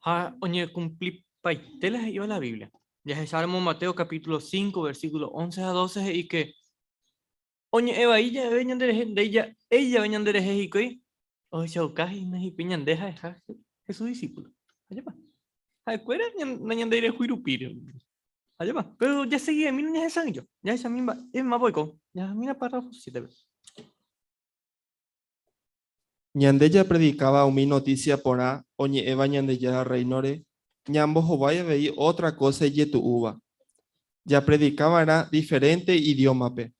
Ha oñekumplipaite la he'íva la Biblia. Jahecháramo Mateo capítulo 5, versículo 11 ha 12 he'i que oñe'ẽ vai jave ñanderehe, ndaija'éi jave ñanderehe hikuái, ohechauka hína hikuái ñande ha'eha Jesús discípulo. Ajépa. Ha'ekuéra nañanderejúi rupíre. Ajépa. Pero jasegui'emína ñahesa'ỹijo. Jahechami mba'e mápa oiko. Jahamína párrafo 7-pe. Ñande japredikáva umi notísia porã oñe'ẽva Ñandejára Rréinore, ñambohovái avei ótra kósa ijetu'úva. Japredika va'erã diferénte idiómape.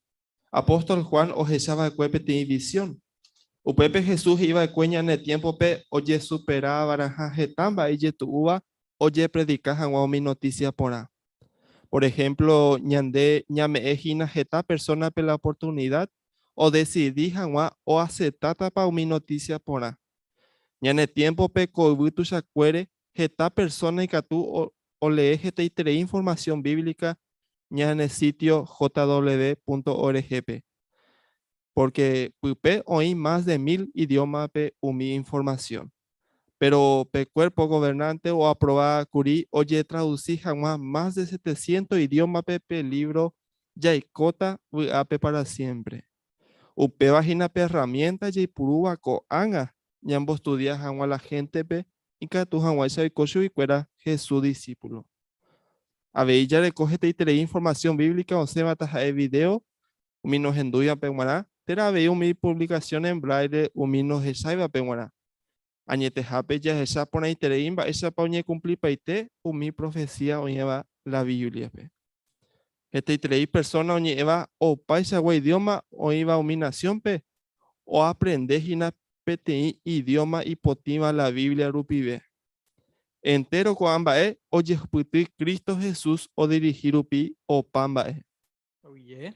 Apóstol Juan ohecha va'ekue peteĩ visión. Upépe Jesús he'i va'ekue ñane tiémpope ojesupera va'erãha heta mba'e ijetu'úva ojepredika hag̃ua umi notísia porã. Por ehémplo, ñande ñame'ẽ hína heta persónape la oportunida odesidi hag̃ua oaseptátapa umi notísia porã. Ñane tiémpope ko yvy tuichakuére heta persóna ikatu olee hetaiterei informasión bíblica ñane sítio jw.org-pe, pórke pype oĩ mas de mil idiómape umi informasión. Péro pe Kuérpo Governánte oaprova kuri ojetradusi hag̃ua mas de setecientos idiómape pe lívro Jaikóta vy'ápe pára siémpre! Upéva hína pe erramiénta jaipurúva ko'ág̃a ñambostudia hag̃ua la héntepe ikatu hag̃uáicha oiko chuguikuéra Jesús disípulo. Avei jareko hetaiterei informasión bíblica osẽva taha'e vidéo umi nohendúivape g̃uarã, térã avei umi puvlikasión en braille umi nohecháivape g̃uarã. Añetehápe jahecha porãiterei mba'éichapa oñekumplipaite umi profesía oĩva la Bíbliape. Hetaiterei persona oñe'ẽva opaichagua idioma oĩva umi nación-pe oaprende hína peteĩ idioma ipotĩva la Biblia rupive. Entéro ko'ã mba'e ojehupyty Cristo Jesús odirihi rupi opa mba'e. Oye.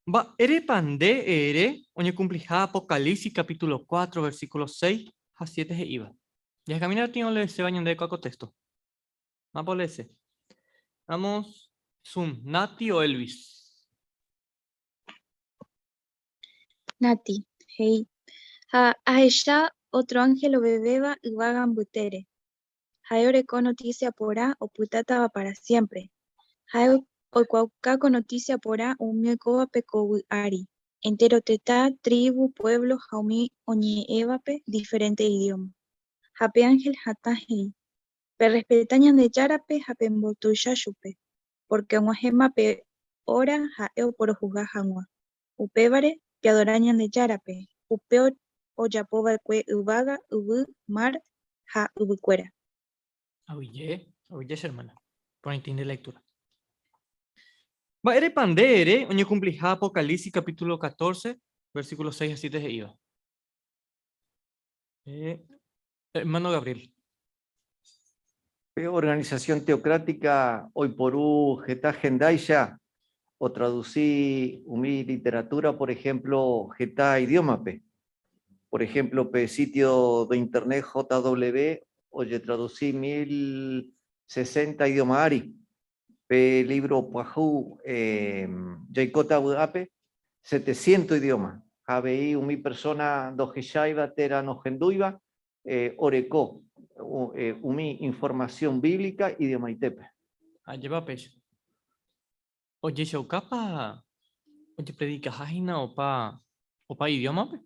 Mba'érepa nde ere oñekumpliha Apocalipsis capítulo 4 versículo 6 ha 7 he'íva? Jahekamína peteĩ oleeséva ñandéve ko'ã ko texto. Mápa oleese? Vamos, Zoom, Nati o Elvis? Nati, he'i, Ha ahecha ótro ánhel ovevéva yvága mbytére. Ha'e oreko notísia porã opytátava pára siémpre. Ha'e oikuaauka ko notísia porã umi oikóvape ko yvy ári, entéro tetã, trívu, puévlo ha umi oñe'ẽvape diferénte idióma. Ha pe ánhel hatã he'i, Perrespeta Ñandejárape ha pembotuicha chupe, pórke og̃uahẽma pe óra ha'e oporohusga hag̃ua. Upévare, peadora Ñandejárape, upe ojapo va'ekue yvága, yvy, mar ha yvykuéra. Aguyje, aguyje che hermana. Porãite nde lectura. Mba'érepa nde ere oñekumpliha Apocalipsis capítulo 14, versículo 6 ha 7 he'íva? Eh, hermano Gabriel. Pe organización teocrática oiporu heta hendáicha otraduci umi literatura, por ejemplo, heta idiómape. Por ejemplo, pe sitio de internet JW ojetraduci 1060 idioma ári. Pe libro pyahu Jaikóta vy'ápe 700 idioma. Ha avei umi persona ndohecháiva térã nohendúiva oreko umi informasión bíblica idiomaitépe. Ajépa péicha. Ojechaukápa ojepredikaha hína opa opa idiómape?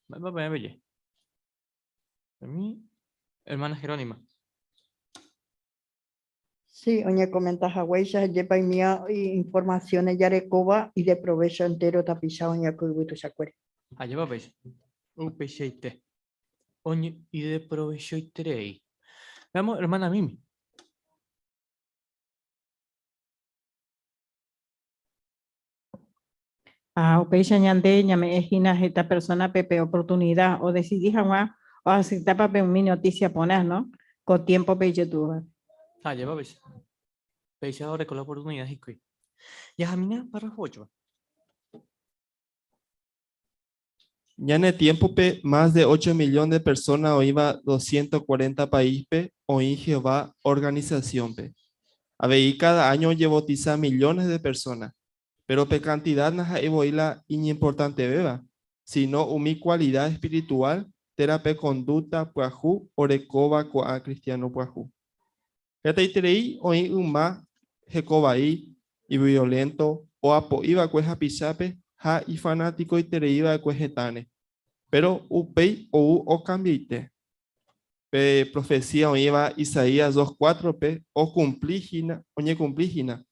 Mba'épa peẽ peje? Mi hermana Jerónima. Sí, oñekomenta haguéicha jepa imía informaciones jarekóva ideprovecho entero tapicha oñe'ẽko yvy tuichakuére. Ajépa péicha. Upeichaite. Oñe ideprovechoiterei. Veamos, hermana Mimi. Ha upéicha ñande ñame'ẽ hína heta persónape pe oportunida odesidi hag̃ua oaseptápa pe umi notísia porã, no? Ko tiémpope ijetu'úvape. Ha ajépa péicha. Péicha oreko la oportunida hikuái. Jahamína párrafo óchope. Ñane tiémpope, mas de ocho millón de persóna oĩva 240 paíspe oĩ Jehová organisasiónpe. Avei káda áño ojevautisa millones de persóna. Péro pe kantida ndaha'éi voi la iñimportantevéva, síno umi kualida espirituál térã pe kondúkta pyahu orekóva ko'ã kristiáno pyahu. Hetaiterei oĩ yma hekovai, iviolénto, oapo'i va'ekue hapichápe ha ifanatikoiterei va'ekue hetãre. Péro upéi ou okambiaite. Pe profesía oĩva Isaías 2:4-pe okumpli hína, oñekumpli hína.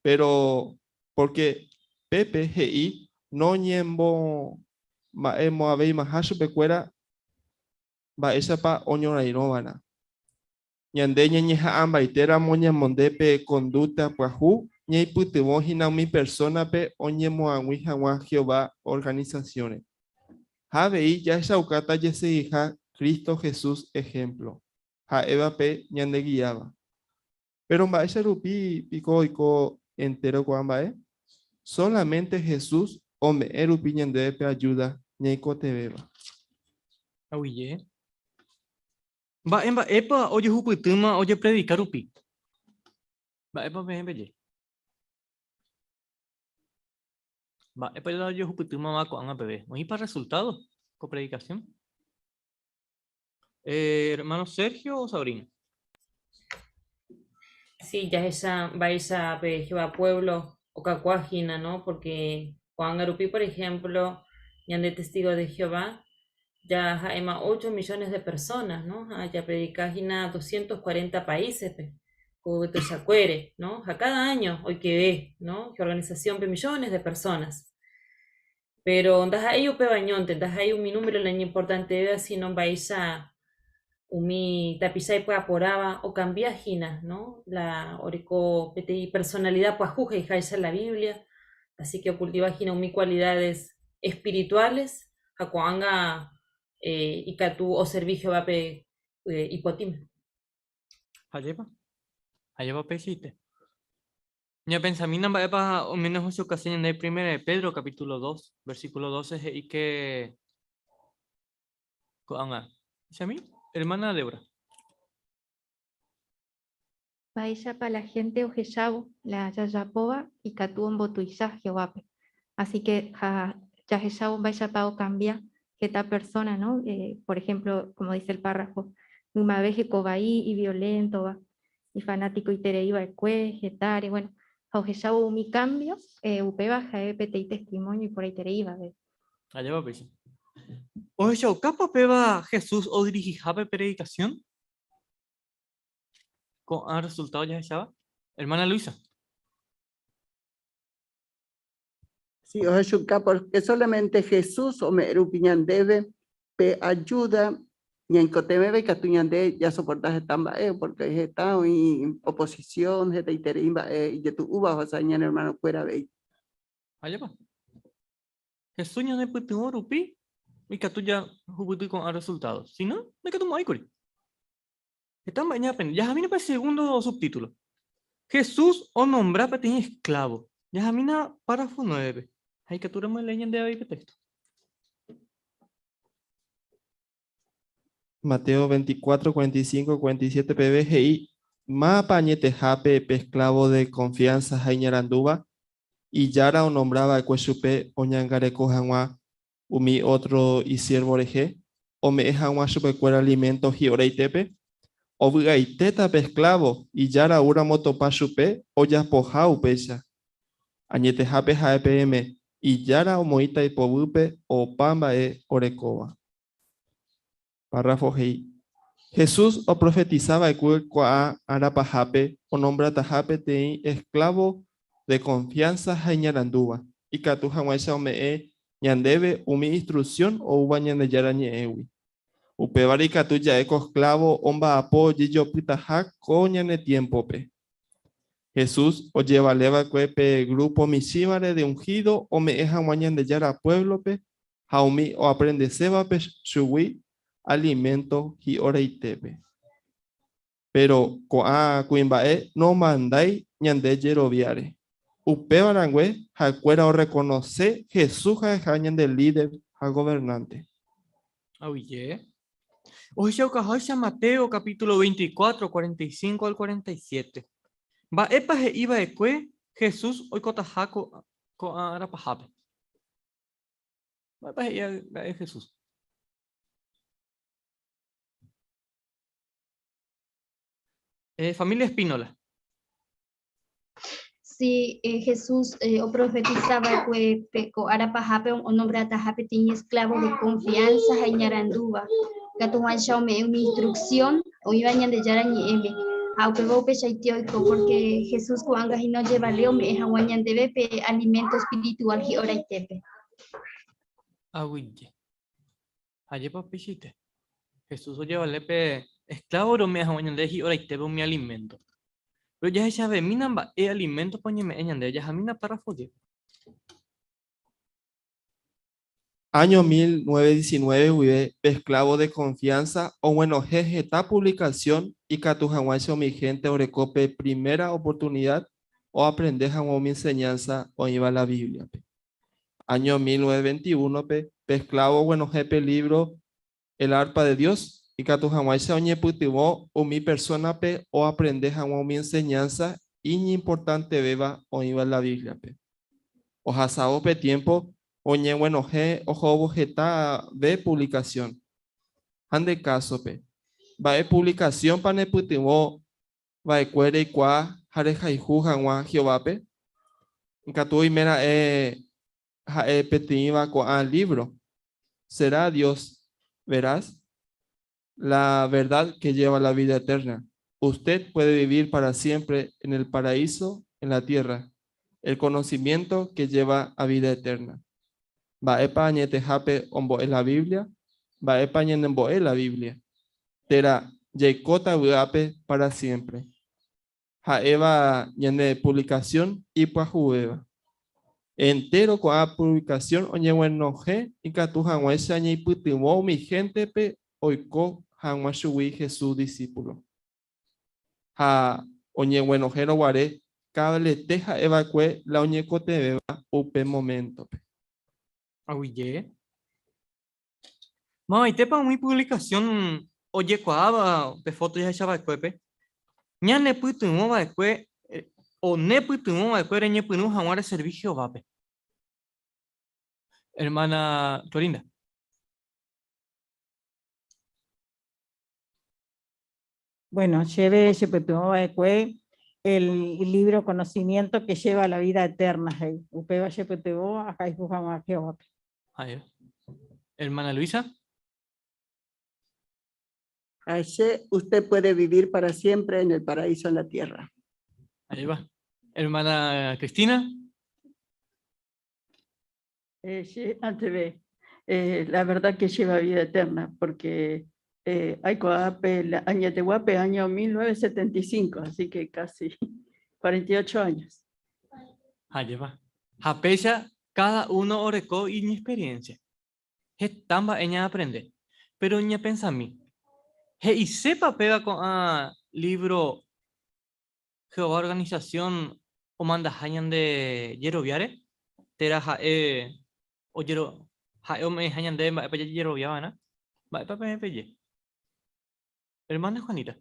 Péro pórke pépe he'i noñembomba'emo'ãveimaha chupekuéra mba'éichapa oñorairõva'erã. Ñande ñañeha'ãmbaitéramo ñamonde pe kondúkta pyahu, ñaipytyvõ hína umi persónape oñemoag̃ui hag̃ua Jehová organisasiõre. Ha avei jahechaukáta jasegiha Cristo Jesús ehémplo, ha'éva pe ñandegiáva. Péro mba'éicha rupi piko oiko entéro ko'ã mba'e? Sólamente Jesús ome'ẽ rupi ñandéve pe ajúda ñaikotevẽva. Aguyje. Mba'e mba'épa ojehupytýma ojepredika rupi? Mba'épa peẽ peje? Mba'épa la ojehupytýmava ko'ág̃a peve? Oĩpa resultado ko predikasión? Eh, hermano Sergio o Sabrina? Sí, jahecha mba'éicha pe Jehová puévlo okakuaa hína, no? Pórke ko'ág̃a rupi, por ehémplo, ñande testígo de Jehová ja ha'éma ocho millones de persóna, no? Ha japredika hína 240 paísespe, ko yvy tuichakuére, no? Ha káda áño oikeve, no? Hiorganisasiónpe millones de personas. Péro ndaha'éi upéva añónte, ndaha'éi umi número la iñimportantevéva, síno mba'éicha. Umi tapicha ipy'aporãva okambia hína, no? La oreko peteĩ personalidad pyahu he'iháicha la Biblia, así que ocultiva hína umi cualidades espirituales ha ko'ág̃a ikatu oservi Jehovápe ipotĩme. Ajépa? Ajépa peichaite? Ñapensamína mba'épa oiméne ohechauka ñande primera de Pedro capítulo 2, versículo 12 he'i que ko'ág̃a. Chami, hermana Débora. Mba'éichapa la gente ohechávo la jajapóva ikatu ombotuicha Jehovápe. Así que ja, jahechávo mba'éichapa okambia heta persona, ¿no? Por ejemplo, como dice el párrafo, ymave hekovai, ivioléntova, ifanatikoiterei va'ekue, hetáre, bueno, ha ohechávo umi cambio, upéva ha'e peteĩ testimonio iporãitereíva avei. Ajépa péicha. Ohechaukápa péva Jesús odirihiha pe predikasión? Ko'ã resultado jahecháva. Hermana Luisa. Sí, ohechauka porque solamente Jesús ome'ẽ rupi ñandéve pe ayuda ñaikotevẽva ikatu ñande jasoporta heta mba'e porque heta oĩ oposición, hetaiterei mba'e ijetu'úva ohasa ñane hermanokuéra avei. Ajépa. Jesús ñanepytyvõ rupi ikatu jahupyty ko'ã resultado. Si no, ndaikatumo'ãikuri. Heta mba'e ñaaprende. Jahamína pe segundo subtítulo. Jesús onombra peteĩ esclavo. Jahamína párrafo 9-pe. Ha ikatúramo elee ñande avei pe texto. Mateo 24, 45, 47 peve he'i, Mávapa añetehápe pe esclavo de confianza ha iñarandúva? Ijára onombra va'ekue chupe oñangareko hag̃ua umi ótro isiérvo rehe, ome'ẽ hag̃ua chupekuéra aliménto hi'oraitépe. Ovy'aitéta pe esklávo ijára oúramo otopa chupe ojapoha upéicha. Añetehápe ha'e peẽme, ijára omoĩta ipoguýpe opa mba'e orekóva. Párrafo he'i, Jesús oprofetisa va'ekue ko'ã ára pahápe onombrataha peteĩ esklávo de konfiánsa ha iñarandúva, ikatu hag̃uáicha ome'ẽ ñandéve umi instruksión oúva Ñandejára Ñe'ẽgui. Upévare ikatu ja'e ko esklávo omba'apo jejopytaha ko ñane tiémpope. Jesús ojevale va'ekue pe grúpo michĩvare de unhído ome'ẽ hag̃ua Ñandejára puévlope ha umi oaprendesévape chugui aliménto hi'oraitépe. Péro ko'ã kuimba'e nomandái ñande jeroviáre. Upéva rangue ha'ekuéra orrekonose Jesús ha'eha ñande Líder ha Governánte. Aguyje. Ohechaukaháicha Mateo capítulo 24, 45 al 47. Mba'épa he'i va'ekue Jesús oikotaha ko'ã ára pahápe? Mba'épa he'i ra'e Jesús? Eh, familia Espínola. Sí, eh, Jesús eh, oprofetiza va'ekue pe ko ára pahápe onombrataha peteĩ esclavo de confianza ha iñarandúva, katu hag̃uáicha ome'ẽ umi instrucción oĩva Ñandejára ñe'ẽme. Ha upéva upeichaite oiko porque Jesús ko'ág̃a hína ojevale ome'ẽ hag̃ua ñandéve pe alimento espiritual hi'oraitépe. Aguyje. Ajépa upeichaite. Jesús ojevale pe esclavo-re ome'ẽ hag̃ua ñandéve hi'oraitépe umi alimento. Péro jahechavemína mba'e aliméntopa oñeme'ẽ ñandéve, jahamína párrafo 10. Áño 1919 guive pe esclavo de confianza oguenohẽ heta publicación ikatu hag̃uáicha umi hénte oreko pe primera oportunidad oaprende hag̃ua umi enseñanza oĩva la Bíbliape. Áño 1921-pe pe esclavo oguenohẽ pe lívro El arpa de Dios ikatu hag̃uáicha oñepytyvõ umi persónape oaprende hag̃ua umi enseñánsa iñimportantevéva oĩva la Bíbliape. Ohasávo pe tiémpo oñeguenohẽ ohóvo hetave puvlikasión. Ha nde kásope, mba'e puvlikasiónpa nepytyvõ va'ekue reikuaa ha rehayhu hag̃ua Jehovápe? Ikatu oime ra'e ha'e peteĩva ko'ã lívro, Será Dios veraz? La verdad que lleva a la vida eterna, Usted puede vivir para siempre en el paraíso en la tierra, El conocimiento que lleva a vida eterna. Mba'épa añetehápe ombo'e la Biblia? Mba'épa ñanembo'e la Biblia? térã Jaikóta vy'ápe pára siémpre! ha'éva ñane puvlikasión ipyahuvéva. Entéro ko'ã puvlikasión oñeguenohẽ ikatu hag̃uáicha ñaipytyvõ umi héntepe oiko hag̃ua chugui Jesús disípulo. Ha oñeguenohẽrõ guare kavalete ha'e va'ekue la oñekotevẽva upe moméntope. Aguyje. Mavaitépa umi puvlikasión ojekuaáva pe fóto jahecha va'ekuépe, ñanepytyvõ va'ekue o nepytyvõ va'ekue reñepyrũ hag̃ua reservi Jehovápe? Hermana Clorinda. Bueno, chéve chepytyvõ va'ekue el libro Conocimiento que lleva a la vida eterna he'i. Upéva chepytyvõ ahayhu hag̃ua Jehovápe. Ha'e. Hermana Luisa. Ache, usted puede vivir para siempre en el paraíso en la tierra. Ahí va. Hermana Cristina. Eh, sí, antes de, eh, la verdad que lleva vida eterna, porque eh, aikuaápe la añeteguápe año 1975, así que casi 48 años. Ajépa. Ha péicha káda uno oreko iñexperiencia. Heta mba'e ñaaprende. Péro ñapensami, he'isépa péva ko'ã lívro Jehová organisasión omandaha ñande jeroviáre? Térã ha'e ojero ha'e ome'ẽha ñandéve mba'épa jajerovia va'erã? Mba'épa peẽ peje? Hermana Juanita.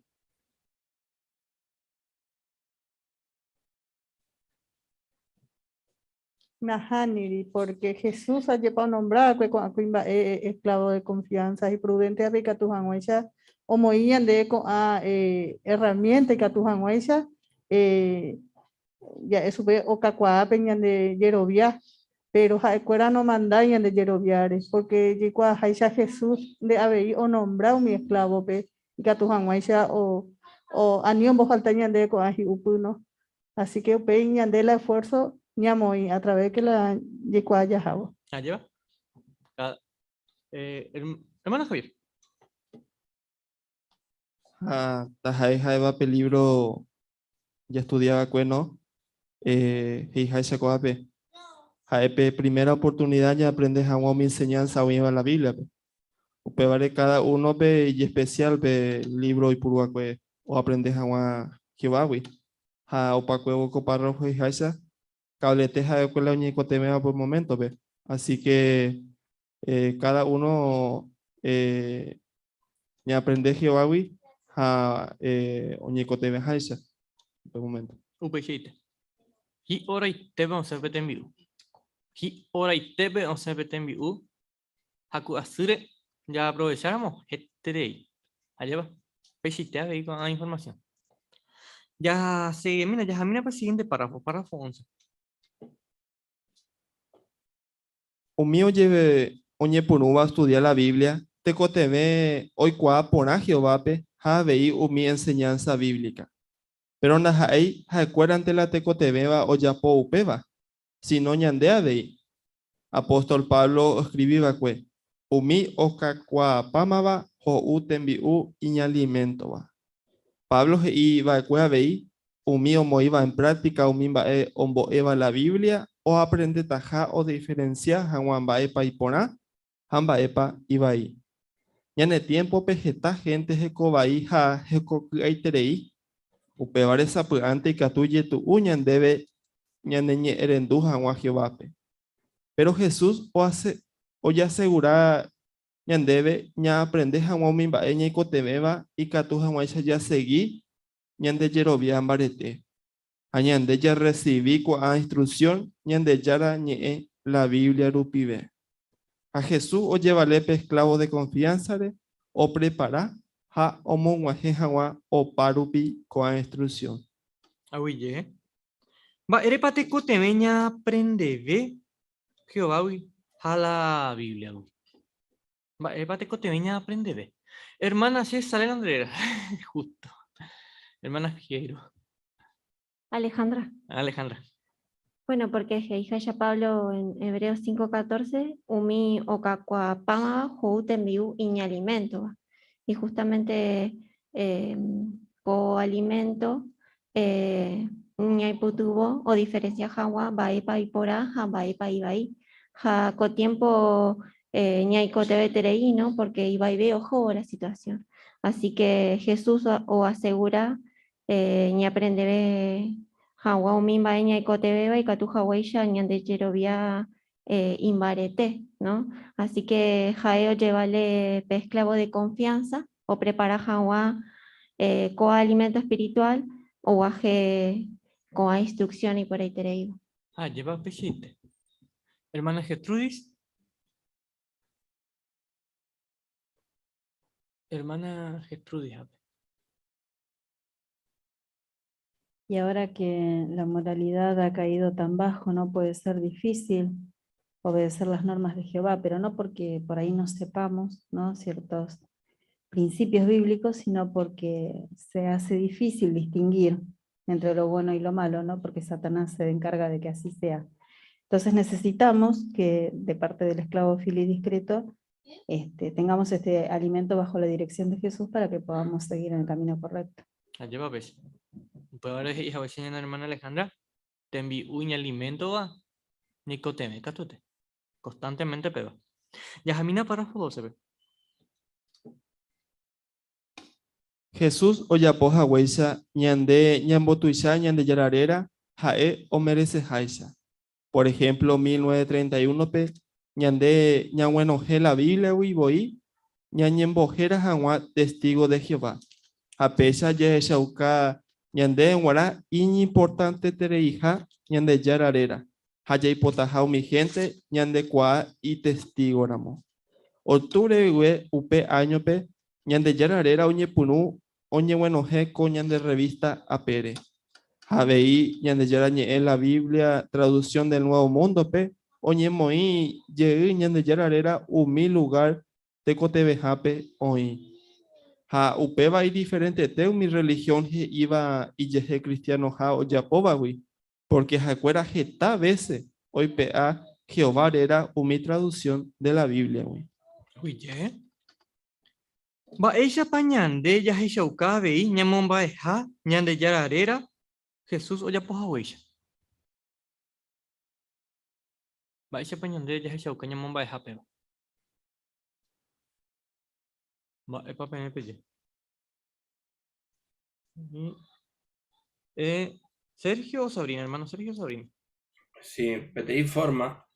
Nahániri, pórke Jesús ajépa onombra va'ekue ko'ã kuimba'e esklavo de konfiánsa iprudénte avei ikatu hag̃uáicha omoĩ ñande ko'ã erramiénta ikatu hag̃uáicha ja'e chupe okakuaa pe ñande jerovia. Péro ha'ekuéra nomandái ñande jeroviáre, pórke jaikuaaháicha Jesús nde avei onombra umi esklávope ikatu hag̃uáicha ani ombofalta ñandéve ko'ã hi'upy, no? Así que upéi ñande la esfuerzo ñamoĩ a través que la jaikuaa jahávo. Ajépa? Eh, hermano Javier. Ha taha'e ha'éva pe lívro jastudia va'ekue, no? Eh, he'iháicha ko'ápe, ha'e pe primera oportunida ñaaprende hag̃ua umi enseñánsa oĩva la Bíbliape. Upévare káda únope ijespesiál pe lívro oipuru va'ekue oaprende hag̃ua Jehovágui. Ha opakuévo ko párrafo he'iháicha, kavalete ha'ekue la oñeikotevẽva upe moméntope. Así ke káda uno ñaaprende Jehovágui ha oñeikotevẽháicha upe moménto. Upeichaite. Hi'oraitépe osẽ pe tembi'u. Hi'oraitépe osẽ pe tembi'u ha ku asýre jaaprovecháramo heterei. Ajépa? Peichaite avei ko'ã informasión. Jaseguimína, jahamína pe siguiente párrafo, párrafo 11. Umi oñepyrũva ostudia la Biblia tekotevẽ oikuaa porã Jehovápe ha avei umi enseñánsa bíblica. Péro ndaha'éi ha'ekuérante la tekotevẽva ojapo upéva, síno ñande avei. Apóstol Pablo oskrivi va'ekue, Umi okakuaapámava ho'u tembi'u iñaliméntova. Pablo he'i va'ekue avei umi omoĩva en práktika umi mba'e ombo'éva la Biblia oaprendetaha odiferensia hag̃ua mba'épa iporã ha mba'épa ivai. Ñane tiémpope heta hénte hekovai ha hekoky'aiterei, upévare sapy'ánte ikatu ijetu'u ñandéve ñaneñe'ẽrendu hag̃ua Jehovápe. Péro Jesús ojasegura ñandéve ñaaprende hag̃ua umi mba'e ñaikotevẽva ikatu hag̃uáicha jasegi ñande jerovia mbarete. Ha ñande jarresivi ko'ã instruksión Ñandejára Ñe'ẽ la Biblia rupive. Ha Jesús ojevale pe esklávo de konfiánsare oprepara ha omog̃uahẽ hag̃ua opárupi ko'ã instruksión. Aguyje. Mba'érepa tekotevẽ ñaaprendeve Jehovágui ha la Bíbliagui? Mba'érepa tekotevẽ ñaaprendeve? Hermana, che sale la nde réra. Justo. Hermana Figueiro. Alejandra. Alejandra. Bueno, porque he'iháicha Pablo en Hebreos 5:14, umi okakuaapámava ho'u tembi'u iñaliméntova. Y justamente eh, ko alimento eh, ñaipytyvõ odiferencia hag̃ua mba'épa iporã ha mba'épa ivai. Ha ko tiempo eh, ñaikotevẽterei, ¿no? Porque ivaive ohóvo la situación. Así que Jesús oasegura eh, ñaaprendeve hag̃ua umi mba'e ñaikotevẽva ikatu haguéicha ñande jerovia eh, imbarete, ¿no? Así que ha'e ojevale pe esclavo de confianza oprepara hag̃ua eh, ko'ã alimento espiritual oguahe ko'ã instrucción iporãitereíva. Ajépa peichaite. Hermana Gertrudis. Hermana Gertrudis, ápe. Y ahora que la moralidad ha caído tan bajo, no puede ser difícil obedecer las normas de Jehová, pero no porque por ahí no sepamos, ¿no? ciertos principios bíblicos, sino porque se hace difícil distinguir entre lo bueno y lo malo, ¿no? porque Satanás se encarga de que así sea. Entonces necesitamos que de parte del esclavo fiel y discreto tengamos este alimento bajo la dirección de Jesús para que podamos seguir en el camino correcto. Ajépa péicha. Upévare he'i hague che ñane hermana Alejandra, tembi'u iñaliméntova ñaikotevẽ katuete, constantemente péva. Jahamína párrafo 12-pe. Jesús ojapo haguéicha ñande ñambotuicha Ñandejára réra ha'e omereceháicha. Por ejemplo, 1931-pe ñande ñaguenohẽ la Bíbliagui voi ñañembohéra hag̃ua Testigo de Jehová. Ha péicha jahechauka ñandéve g̃uarã iñimportantetereiha Ñandejára réra ha jaipotaha umi hénte ñandekuaa itestígoramo. Octubre guive upe áñope Ñandejára réra oñepyrũ oñeguenohẽ ko ñande rrevísta apére. Ha avei Ñandejára Ñe'ẽ la Biblia Traducción del Nuevo Mundo-pe oñemoĩ jey Ñandejára réra umi lugár tekotevẽhápe oĩ. Ha upéva idiferentete umi rrelihión he'íva ijehe kristianoha ojapóvagui, pórke ha'ekuéra heta vése oipe'a Jehová réra umi traduksión de la Bíbliagui. Oje. Mba'éichapa ñande jahechauka avei ñamomba'eha Ñandejára réra Jesús ojapohaguéicha? Mba'éichapa ñande jahechauka ñamomba'eha péva? Mba'épa peẽ peje? Eh, Sergio o Sabrina, hermano Sergio o Sabrina. Sí, peteĩ forma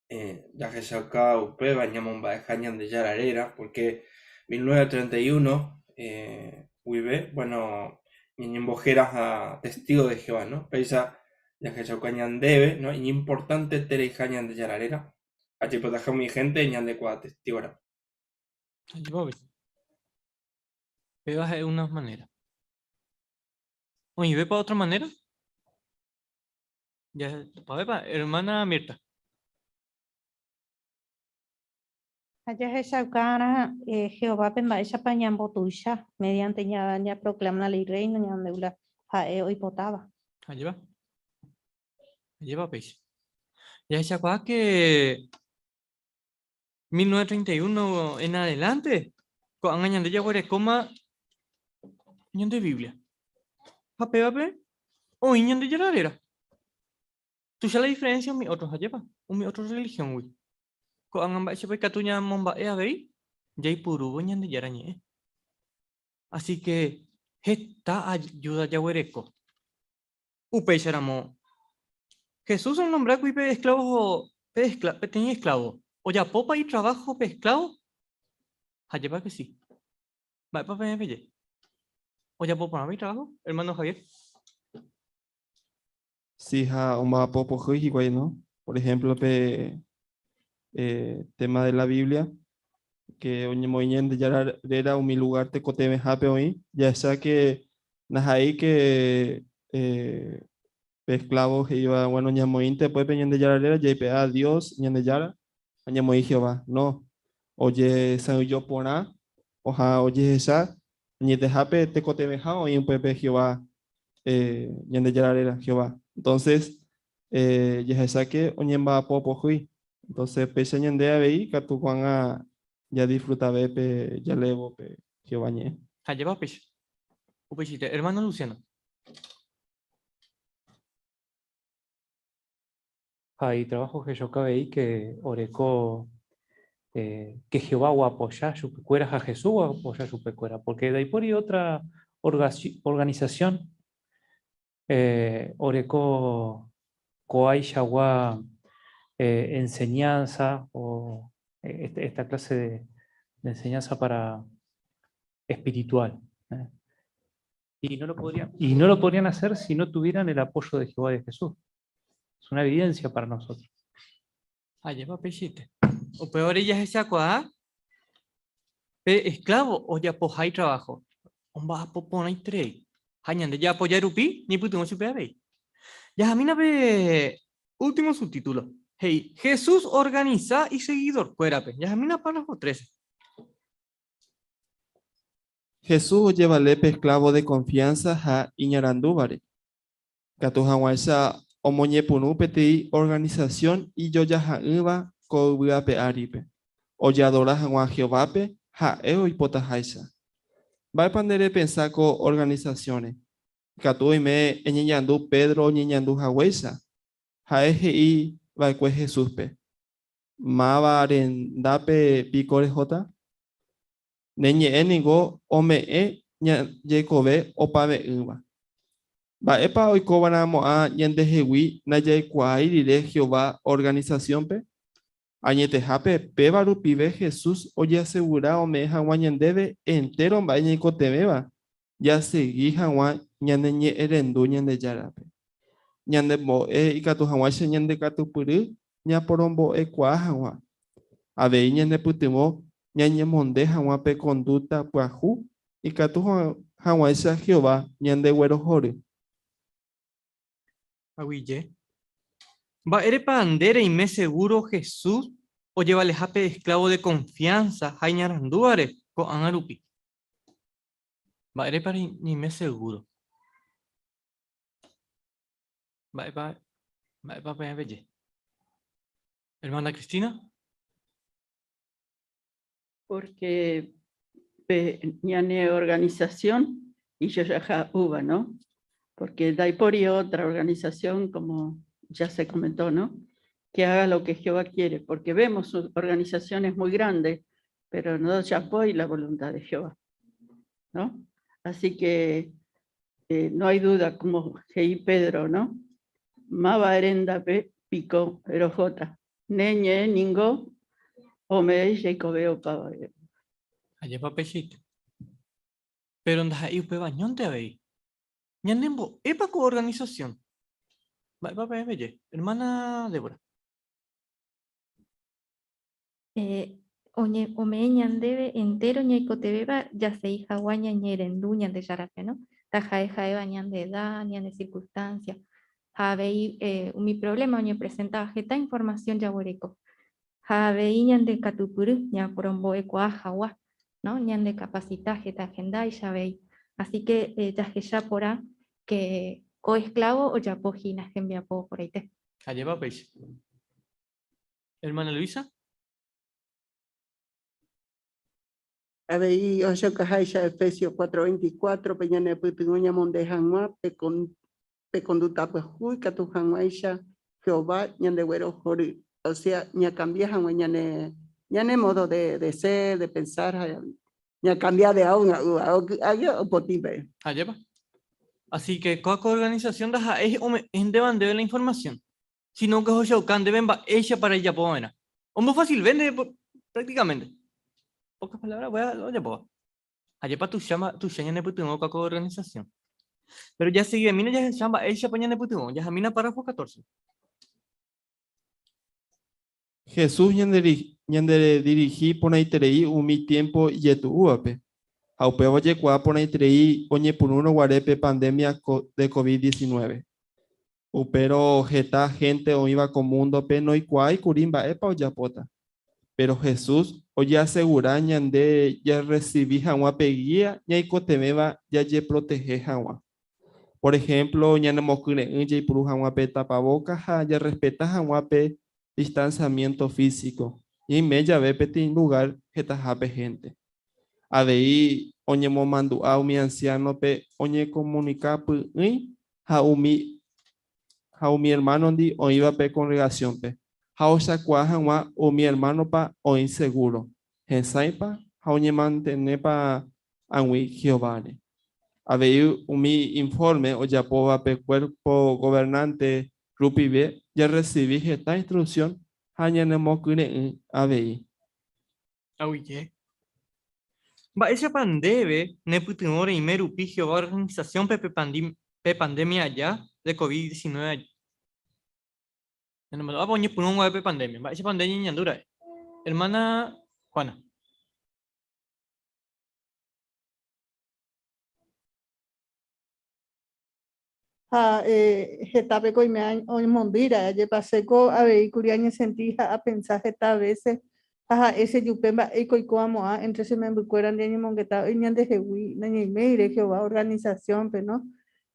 eh, jahechauka upéva ñamomba'eha Ñandejára réra, porque 1931 eh, guive, bueno, ñañembohéra ha testigo de Jehová, ¿no? Péicha jahechauka ñandéve, ¿no? Iñimportantetereiha Ñandejára réra, ha jaipotaha umi hénte ñandekuaa testígoramo. Péva ha'e una manera. Oĩvépa otra manera? Ya, pavépa, hermana Mirta. Ha jahechaukarã eh, Jehovápe mba'éichapa ñambotuicha mediante ña, ñaproclama la Irréino ñande ha'e oipotáva. Ajépa? Ajépa péicha. Jahechakuaa que 1931 en adelante, ko'ág̃a ñande jaguerekóma ñande Biblia. Ha pévape oĩ Ñandejára réra. Tuicha la diferencia umi otro, ajépa? Umi otro religión-gui. Ko'ág̃a mba'éichapa ikatu ñamomba'e avei jaipurúvo Ñandejára ñe'ẽ. Así que heta ayuda jaguereko. Upéicharamo, Jesús onombrákuri pe esclavo, pe escla, peteĩ esclavo. Ojapópa itrabajo pe esclavo? Ha'épa que sí. Mba'épa peẽ peje? Ojapo porãva itrabajo, hermano Javier? Sí, ha omba'apo pohýi hikuái, no? Por ejemplo, pe eh, tema de la Biblia, que oñemoĩ Ñandejára réra umi lugar tekotevẽhápe oĩ, jahecha que ndaha'éi que eh, pe esclavo he'íva, bueno, ñamoĩnte después pe Ñandejára réra, jaipe'a Dios, Ñandejára, ha ñamoĩ Jehová. No, ojesa'ỹijo porã, ha ojehecha añetehápe tekotevẽha oĩ upépe Jehová, eh, Ñandejára réra, Jehová. Entonces, eh, jahecháke oñemba'apo pohýi. Entonces, péicha ñande avei katu ko'ág̃a jadisfrutave pe jaleévo pe. Jehová ñe'ẽ. Ha jeva péicha. Upeichaite, hermano Luciano. Ha itrabajo hechoka avei ke oreko eh, ke Jehová oapoya chupekuéra ha Jesús oapoya chupekuéra, porque ndaipóri otra organización eh, oreko ko'ãichagua eh, enseñanza o esta clase de, de enseñanza para espiritual. ¿eh? Y no, lo podrían, y no lo podrían hacer si no tuvieran el apoyo de Jehová y de Jesús. Es una evidencia para nosotros. Ajépa peichaite. Upévare jahechakuaa pe esclavo ojapoha itrabajo, omba'apo porãiterei. Ha ñande jaapoja rupi ñaipytyvõ chupe avei. Jahamína pe último subtítulo. He'i, Jesús organiza iseguidorkuérape. Jahamína párrafo 13. Jesús ojevale pe esclavo de confianza ha iñarandúvare. Katu hag̃uáicha omoñepyrũ peteĩ organisasión ijojaha'ỹva ko yvy ape áripe, ojeadora hag̃ua Jehovápe ha'e oipotaháicha. Mba'épa nde repensa ko organisasiõre? Ikatu oime eñeñandu Pedro oñeñandu haguéicha, ha'e he'i va'ekue Jesúspe, Máva rendápe piko rehóta? Ne ñe'ẽ ningo ome'ẽ jeikove opave'ỹva. Mba'épa oikova'erãmo'ã ñandehegui ndajaikuaái rire Jehová organisasiónpe? Añetehápe, péva rupive Jesús ojeasegura ome'ẽ hag̃ua ñandéve entéro mba'e ñaikotevẽva jasegi hag̃ua ñaneñe'ẽrendu Ñandejárape. Ñanembo'e ikatu hag̃uáicha ñandekatupyry ñaporombo'ekuaa hag̃ua. Avei ñanepytyvõ ñañemonde hag̃ua pe kondúkta pyahu ikatu hag̃uáicha Jehová ñandeguerohory. Aguyje. Mba'érepa nde reime segúro Jesús ojevaleha pe esklávo de konfiánsa ha iñarandúvare ko'ág̃a rupi? Mba'érepa reime segúro? Mba'épa mba'épa peẽ peje? Hermana Cristina? Porque pe ñane organización ijojaha uva, ¿no? Porque ndaipóri otra organización, como ya se comentó, ¿no? Que haga lo que Jehová quiere, porque vemos organizaciones muy grandes, pero no se apoya la voluntad de Jehová, ¿no? Así que no hay duda, como he'i Pedro, ¿no? Máva rendápe piko rohóta. Ne ñe'ẽ ningo ome'ẽ jeikove opavave. Ajépa peichaite. Péro ndaha'éi upéva añónte avei. Ñanembo'épa ko organisasión? Mba'épa peẽ peje, ermána Débora? Oñe, ome'ẽ ñandéve entéro ñaikotevẽva jasegi hag̃ua ñañe'ẽrendu Ñandejárape, no? Taha'e ha'éva ñande edad, ñane circunstancia, ha avei umi problema oñepresentáva heta información jaguereko. Ha avei ñande katupyry ñaporombo'ekuaa hag̃ua, no? Ñande capacita heta hendáicha avei. Así que jahecha porã que ko esclavo ojapo hína hembiapo porãite. Ajépa péicha. Hermana Luisa. Avei ohechaukaháicha Efesios 4:24 pe ñanepytyvõ ñamonde hag̃ua pe conducta pyahu ikatu hag̃uáicha Jehová ñandeguerohory, osea ñakambia hag̃ua ñane ñane modo de, de ser, de pensar ha ñakambia de ao ao ky'águi opotĩ pe. Ajépa. Así que kóa ko organización ndaha'éi ome'ẽnteva ndéve la información, sino que ohechauka ndéve mba'éichapa rejapo va'erã. Ombofasilve ndéve prácticamente. Pocas palabras, voy a ojapóva. Ajépa tuicha, tuicha ñanepytyvõ ko organización. Pero jaseguimína jahecha mba'éichapa ñanepytyvõ. Jahamína párrafo 14. Jesús ñandedirigi porãiterei umi tiémpo ijetu'úvape, ha upéva ojekuaa porãiterei oñepyrũrõ guare pe pandémia de COVID-19. Upérõ heta hénte oĩva ko múndope noikuaái kuri mba'épa ojapóta. Péro Jesús ojeasegura ñande jarresivi hag̃ua pe gía ñaikotevẽva jajeprotehe hag̃ua. Por ehémplo, ñanemokyre'ỹ jaipuru hag̃ua pe tapavóka ha jarrespeta hag̃ua pe distansiamiénto físiko, ñaime jave peteĩ lugár hetahápe hénte. Avei oñemomandu'a umi ansiánope oñekomunika py'ỹi ha umi ha umi ermánondi oĩva pe kongregasiónpe, ha ohechakuaa hag̃ua umi ermánopa oĩ segúro, hesãipa ha oñemantenépa ag̃ui Jehováre. Avei umi infórme ojapóva pe Cuerpo Gobernante rupive jarresivi heta instruksión ha ñanemokyre'ỹ avei. Aguyje. Mba'éichapa ndéve nepytyvõ reime rupi Jehová organisasiónpe pe pandémia aja de COVID-19 aja? Ñanemandu'ápa oñepyrũ guave pe pandémia? Mba'éichapa nde ñeñandu ra'e? Hermana Juana. Ha hetápe ko oime oñemondýi ra'e, ajépa chéko avei kuri añesenti ha apensa heta vése ha ha'e chejupe mba'éiko oikovamo'ã entre che membykuéra ndi añemongeta ñandehegui nañaiméire Jehová organisasiónpe, no?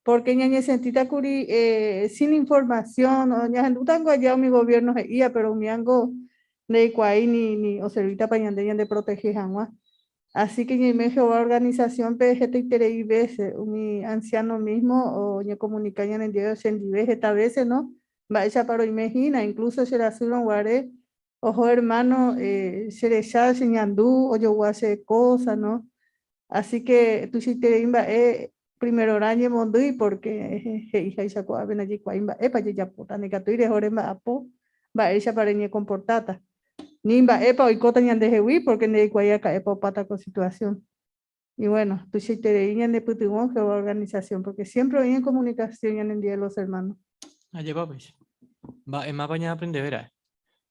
Pórke ñañesentíta kuri sin informasión, ñahendútango aja umi goviérno he'íva, péro umíango ndaikuaái ni oservítapa ñande ñandeprotehe hag̃ua. Así que ñaime Jehová organización-pe hetaiterei vése, umi anciano mismo oñekomunika ñanendive chendive heta vése, no? Mba'éichapa roime hína, incluso che rasýrõ guare oho hermano che recha, che ñandu, ojogua che cosa, no? Así que tuichaiterei mba'e primerorã ñemondýi porque he'iháicha ko'ápe ndajaikuaái mba'épa jajapóta, ndaikatúi reho remba'apo, mba'éichapa reñekomportáta. Ni mba'épa oikóta ñandehegui porque ndajaikuaái aka'épa opáta ko situación. Y bueno, tuichaiterei ñanepytyvõ Jehová organización porque siempre oĩ en comunicación ñanendive los hermanos. Ajépa péicha. Mba'émapa ñaaprendeve ra'e.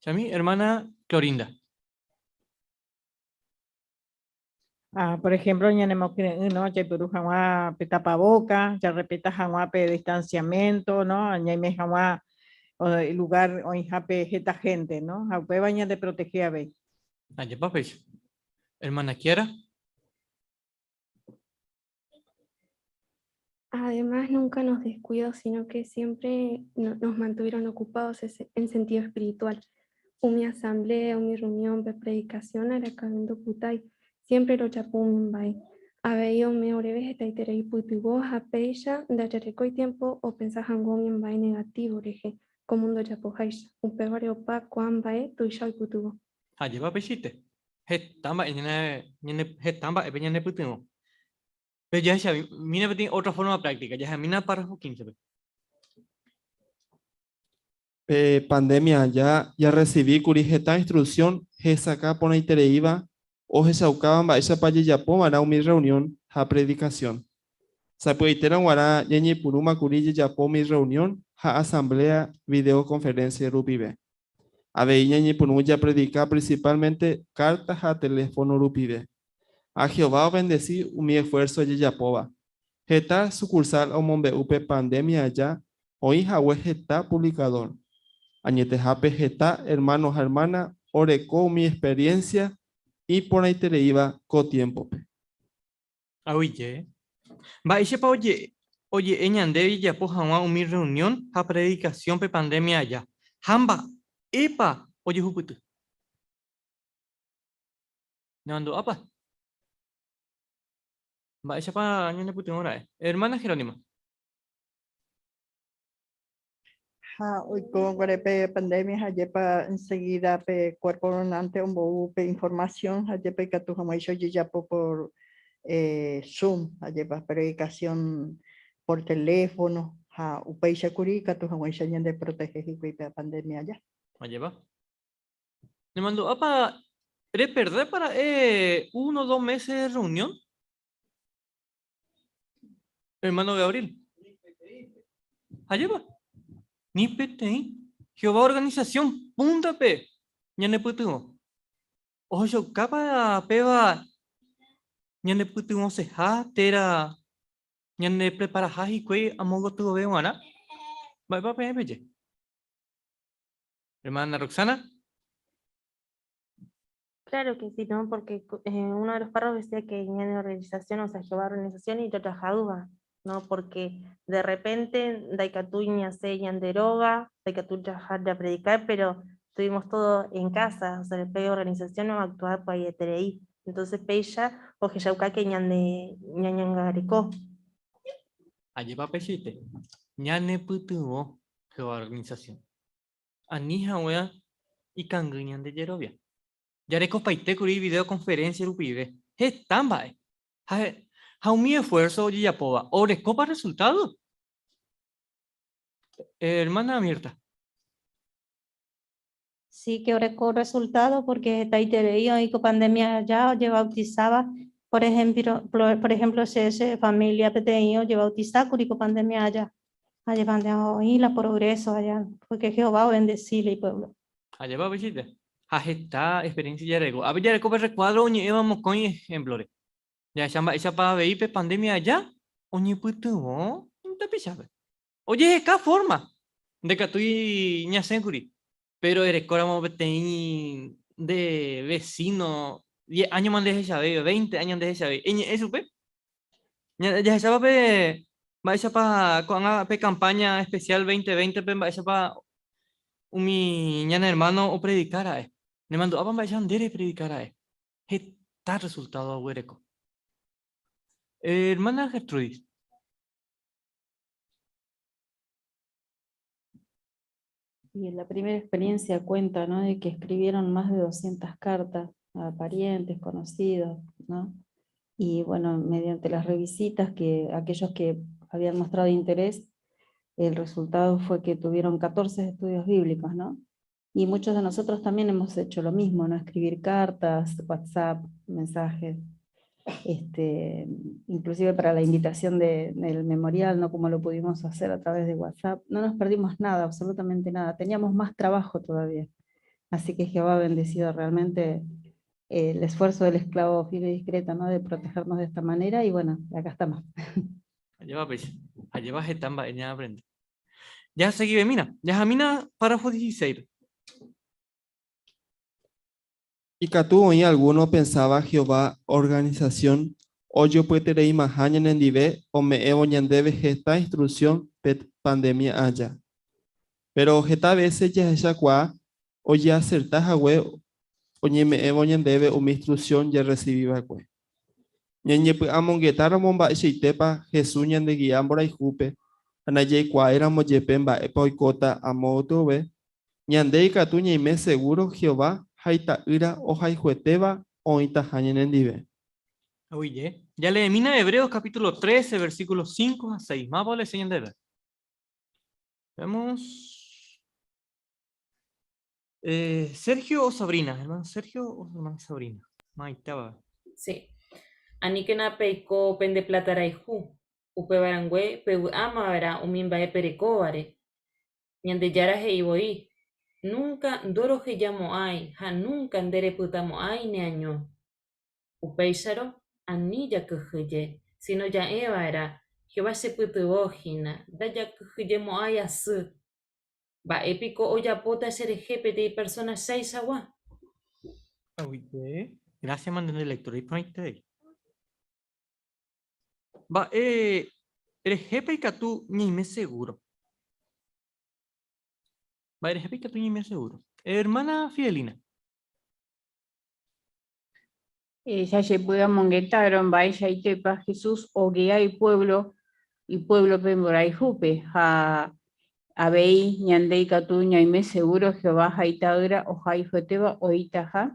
Chami, hermana Clorinda. Ah, por ejemplo, ñanemokyre'ỹ, no? Jaipuru hag̃ua pe tapaboca, jarrespeta hag̃ua pe distanciamiento, no? Ñaime hag̃ua lugar oĩhápe heta gente, no? Ha upéva ñandeprotege avei. Ajépa péicha. Hermana Kiara. Además, nunca nos descuidó, sino que siempre nos mantuvieron ocupados en sentido espiritual. Umi asamblea, umi reunión, pe predicación, araka'e ndopytái, siempre rojapo umi mba'e. Avei ome'ẽ oréve hetaiterei pytyvõ ha péicha ndajarekói tiempo opensa hag̃ua umi mba'e negativo rehe ko mundo ojapoháicha. Upévare opa ko'ã mba'e tuicha oipytyvõ. Ajépa peichaite. Heta mba'e ñane heta mba'épe ñanepytyvõ. Pero jahechamína peteĩ otra forma práctica, jahechamína párrafo 15-pe. Pe pandemia aja jarresivi kuri heta instruksión hesakã porãitereíva ohechaukáva mba'éichapa jajapo va'erã umi rreunión ha predikasión. Sapy'aitérõ g̃uarã ñañepyrũma kuri jajapo umi rreunión ha asambléa videokonferénsia rupive. Avei ñañepyrũ japredika prinsipálmente kárta ha teléfono rupive. Ha Jehová ovendesi umi esfuérso jajapóva. Heta sukursál omombe'u pe pandémia aja oĩ hague heta puvlikadór. Añetehápe heta ermáno ha ermána oreko umi experiénsia iporãitereíva ko tiémpope. Aguyje. Mba'éichapa oje'e ñandéve jajapo hag̃ua umi rreunión ha predikasión pe pandémia aja, ha mba'épa ojehupyty? Nemandu'ápa? Mba'éichapa ñanepytyvõ ra'e? Hermana Jerónima. Ha oiko guare pe pandemia ha jepa enseguida pe cuerpo gobernante ombou pe información ha jepa ikatu hag̃uáicha ojejapo por Zoom ha jepa predicación por teléfono ha upéicha kuri ikatu hag̃uáicha ñande protege hikuái pe pandemia aja. Ajépa. Nemandu'ápa reperdépa ra'e uno dos meses de reunión? Hermano Gabriel. Ajépa. Ni peteĩ. Jehová organización púntape ñanepytyvõ. Ohechaukápa péva ñanepytyvõseha térã ñandepreparaha hikuái amo gotyove g̃uarã? Mba'épa peẽ peje? Hermana Roxana. Claro que sí, ¿no? Porque uno de los párrafos decía que en organización, o sea, Jehová organización y otra jauba, ¿no? Porque de repente ndaikatúi ñasẽ ñande róga, ndaikatúi jaha predicar, pero estuvimos todos en casa, o sea, el organización no va a actuar por ahí. Entonces péicha ohechaukáke ñande ñañangareko. Ajépa peichaite ñanepytyvõ Jehová organización. Ani haguã ikangy ñande jerovia. Jarekopaite kuri videoconferencia rupive heta mba'e. Ha, ha umi esfuerzo ojejapóva, orekópa resultado? Hermana Mirta. Sí que oreko resultado porque hetaiterei oĩ ko pandemia aja ojebautizáva, por ejemplo, por ejemplo che, che familia peteĩ ojebautizákuri ko pandemia aja. Ajepante oĩ la progreso allá, porque Jehová obendecíle ipueblo. Ajépa upeichaite. Ha heta experiencia jareko. Ápe jareko pe recuadro oñe'ẽva mokõi ejemplo-re. Jahecha mba'éichapa avei pe pandemia aja oñepytyvõ tapichápe. Ojeheka forma. Ndekatúi ñasẽkuri. Péro erekóramo peteĩ nde vecino diez áñoma ndehechavéi, veinte áño ndehechavéi, eñe'ẽ chupe. Jahechápa pe mba'éichapa ko'ág̃a pe campaña especial 2020-pe mba'éichapa umi ñane hermano opredika ra'e. Nemandu'ápa mba'éicha nde repredika ra'e. Heta resultado oguereko. Hermana Gertrudis. Y en la primera experiencia cuenta, ¿no? De que escribieron más de 200 cartas a parientes, conocidos, ¿no? Y bueno, mediante las revisitas que aquellos que habían mostrado interés, el resultado fue que tuvieron 14 estudios bíblicos, ¿no? Y muchos de nosotros también hemos hecho lo mismo, ¿no? Escribir cartas, WhatsApp, mensajes, inclusive para la invitación del memorial, ¿no? Como lo pudimos hacer a través de WhatsApp. No nos perdimos nada, absolutamente nada. Teníamos más trabajo todavía. Así que Jehová ha bendecido realmente el esfuerzo del esclavo fiel y discreto, ¿no? De protegernos de esta manera, y bueno, acá estamos. Allá va, pues. Allá va, Getamba, ella aprende. Ya seguí, mira, ya mina, párrafo 16. Ikatu oĩ alguno pensaba Jehová organización ojopyetereimaha ñanendive ome'ẽvo ñandéve heta instrucción pe pandemia aja. Pero heta veces jahechakuaa ojeacerta hague oñeme'ẽvo ñandéve umi instrucción jarrecibiva'ekue. Ñañepy'amongetáramo mba'eichaitépa Jesús ñandegia mborayhúpe ha ndajaikuaáiramo jepe mba'épa oikóta amo gotyove, ñande ikatu ñaime segúro Jehová ha Ita'ýra ohayhuetéva oĩtaha ñanendive. Oye, jaleemína Hebreos capítulo 13, versículos 5 ha 6. Mávapa oleese ñandéve. Vemos. Eh, Sergio o Sabrina, hermano Sergio o hermana Sabrina. Maitáva. Sí. Aníkena peiko pende platarayhu, upéva rangue pevy'ámava'erã umi mba'e perekóvare. Ñandejára he'i voi, Núnka ndorohejamo'ãi ha núnka nderepytamo'ãi neaño. Upéicharõ, ani jakyhyje, síno ja'eva'erã, Jehová chepytyvõ hína, ndajakyhyjemo'ãi asy. Mba'e piko ojapóta cherehe peteĩ persóna chaichagua? Aguyje. Gracias mante nde lectura iporãiterei. Mba'e rehépa ikatu ñaime seguro? Mba'e rehépa ikatu ñaime seguro? Hermana Fidelina. Jajepy'amongetárõ mba'eichaitépa Jesús ogia ipuévlo ipuévlope mborayhúpe, ha avei ñande ikatu ñaime segúro Jehová ha Ita'ýra ohayhuetéva oĩtaha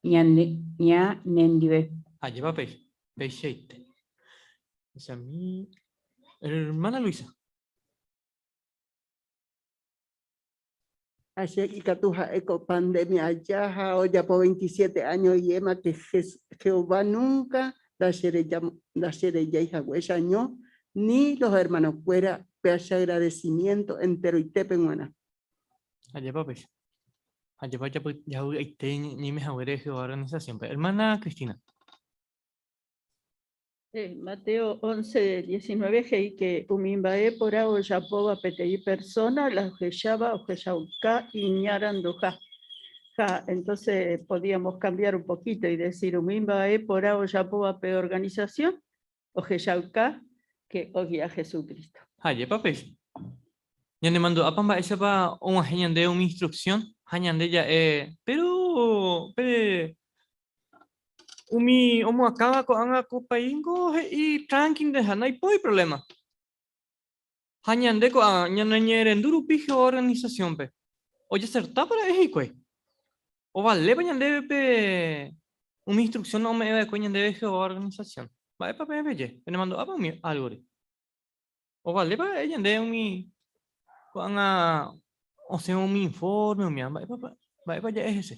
ñanendive. Ajépa peichaite. Jahechami. Hermana Luisa. Ha che ikatu ha'e ko pandemia aja ha ojapo 27 año iéma que Jehová nunca ndacherejái hague che año ni los hermano-kuéra pe che agradecimiento enteroitépe g̃uarã. Ajépa péicha. Ajépa javy'aite ñaime haguére Jehová organización-pe. Hermana Cristina. Mateo 11, 19 he'i ke umi mba'e porã ojapóva peteĩ persóna la ohecháva ohechauka iñaranduha. Ha entonces podíamos cambiar un poquito y decir umi mba'e porã ojapóva pe organización ohechauka ke ogia Jesucristo. Ha ajépa péicha. Ñanemandu'ápa mba'éichapa og̃uahẽ ñandéve umi instrucción ha ñande ja'e, Péro pe. Umi omoakãva ko'ág̃a ko país-ngo he'i tranquinteha, ndaipói problema. Ha ñande ko'ág̃a ñaneñe'ẽrendu rupi Jehová organización-pe, ojasertápa ra'e hikuái? Ovalépa ñandéve pe umi instrucción ome'ẽ va'ekue ñandéve Jehová organización? Mba'épa peẽ peje? Penemandu'ápa umi álgore? Ovalépa ra'e ñande umi ko'ág̃a osẽ umi informe umi mba'épa mba'épa ja'e hese?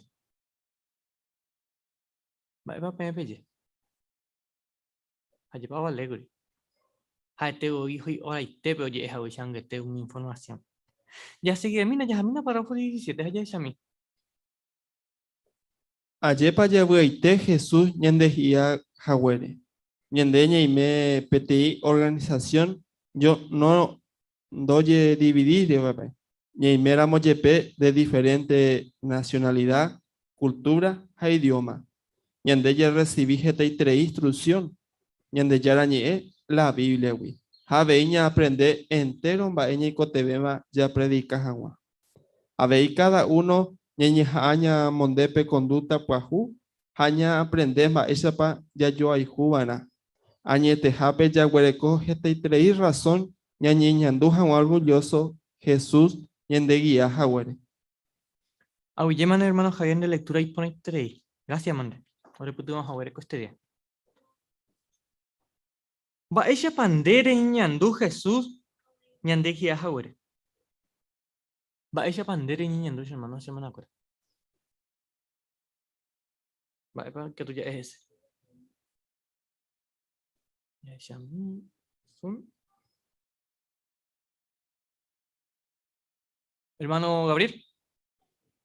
Mba'épa peẽ peje? Ajépa ovalékuri. Ha'ete voi ho'oraitépe oje'e haguéicha angete umi informasión. Jaseguiemína, jahamína párrafo 17 ha jahechami. Ajépa javy'aite Jesús ñandegia haguére. Ñande ñaime peteĩ organisasión no ndojedividírivape, ñaiméramo jepe de diferente nacionalidad, cultura ha idioma. Ñande jarresivi hetaiterei instrucción Ñandejára Ñe'ẽ, la Bíbliagui, ha avei ñaaprende entéro mba'e ñaikotevẽva japredika hag̃ua. Avei káda uno ñañeha'ã ñamonde pe kondúkta pyahu ha ñaaprende mba'éichapa jajoayhuva'erã. Añetehápe jaguereko hetaiterei razón ñañeñandu hag̃ua orgulloso Jesús ñandegia haguére. Aguyjémane hermano Javier nde lectura iporãiterei. Gracias mante. Orepytyvõ haguére ko este día. Mba'éichapa nde reñeñandu Jesús ñandegia haguére? Mba'éichapa nde reñeñandu che hermano ha che hermana-kuéra? Mba'épa ikatu ja'e hese? Jahechami Zoom. Hermano Gabriel.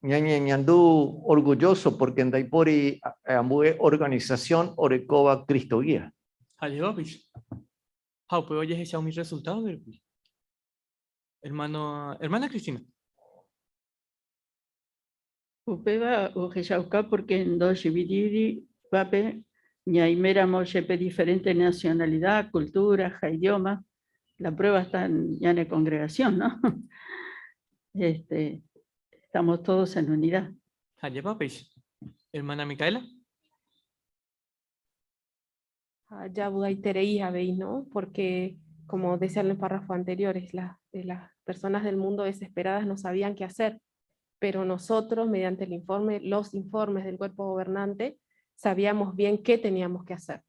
Ñañeñandu orgulloso porque ndaipóri ambue organización orekóva Cristo guía. Ha jehová-peicha. Ha upéva ojehecha umi resultado rupi. Hermano, hermana Cristina. Upéva ohechauka porque ndojevidírivape ñaiméramo jepe diferente nacionalidad, cultura ha idioma, la prueba está en ñane congregación, ¿no? Este, estamos todos en unidad. Ajépa péicha. Hermana Micaela. Ha javy'aiterei avei, ¿no? Porque, como decía en el párrafo anterior, es las personas del mundo desesperadas no sabían qué hacer, pero nosotros, mediante el informe, los informes del cuerpo gobernante, sabíamos bien qué teníamos que hacer,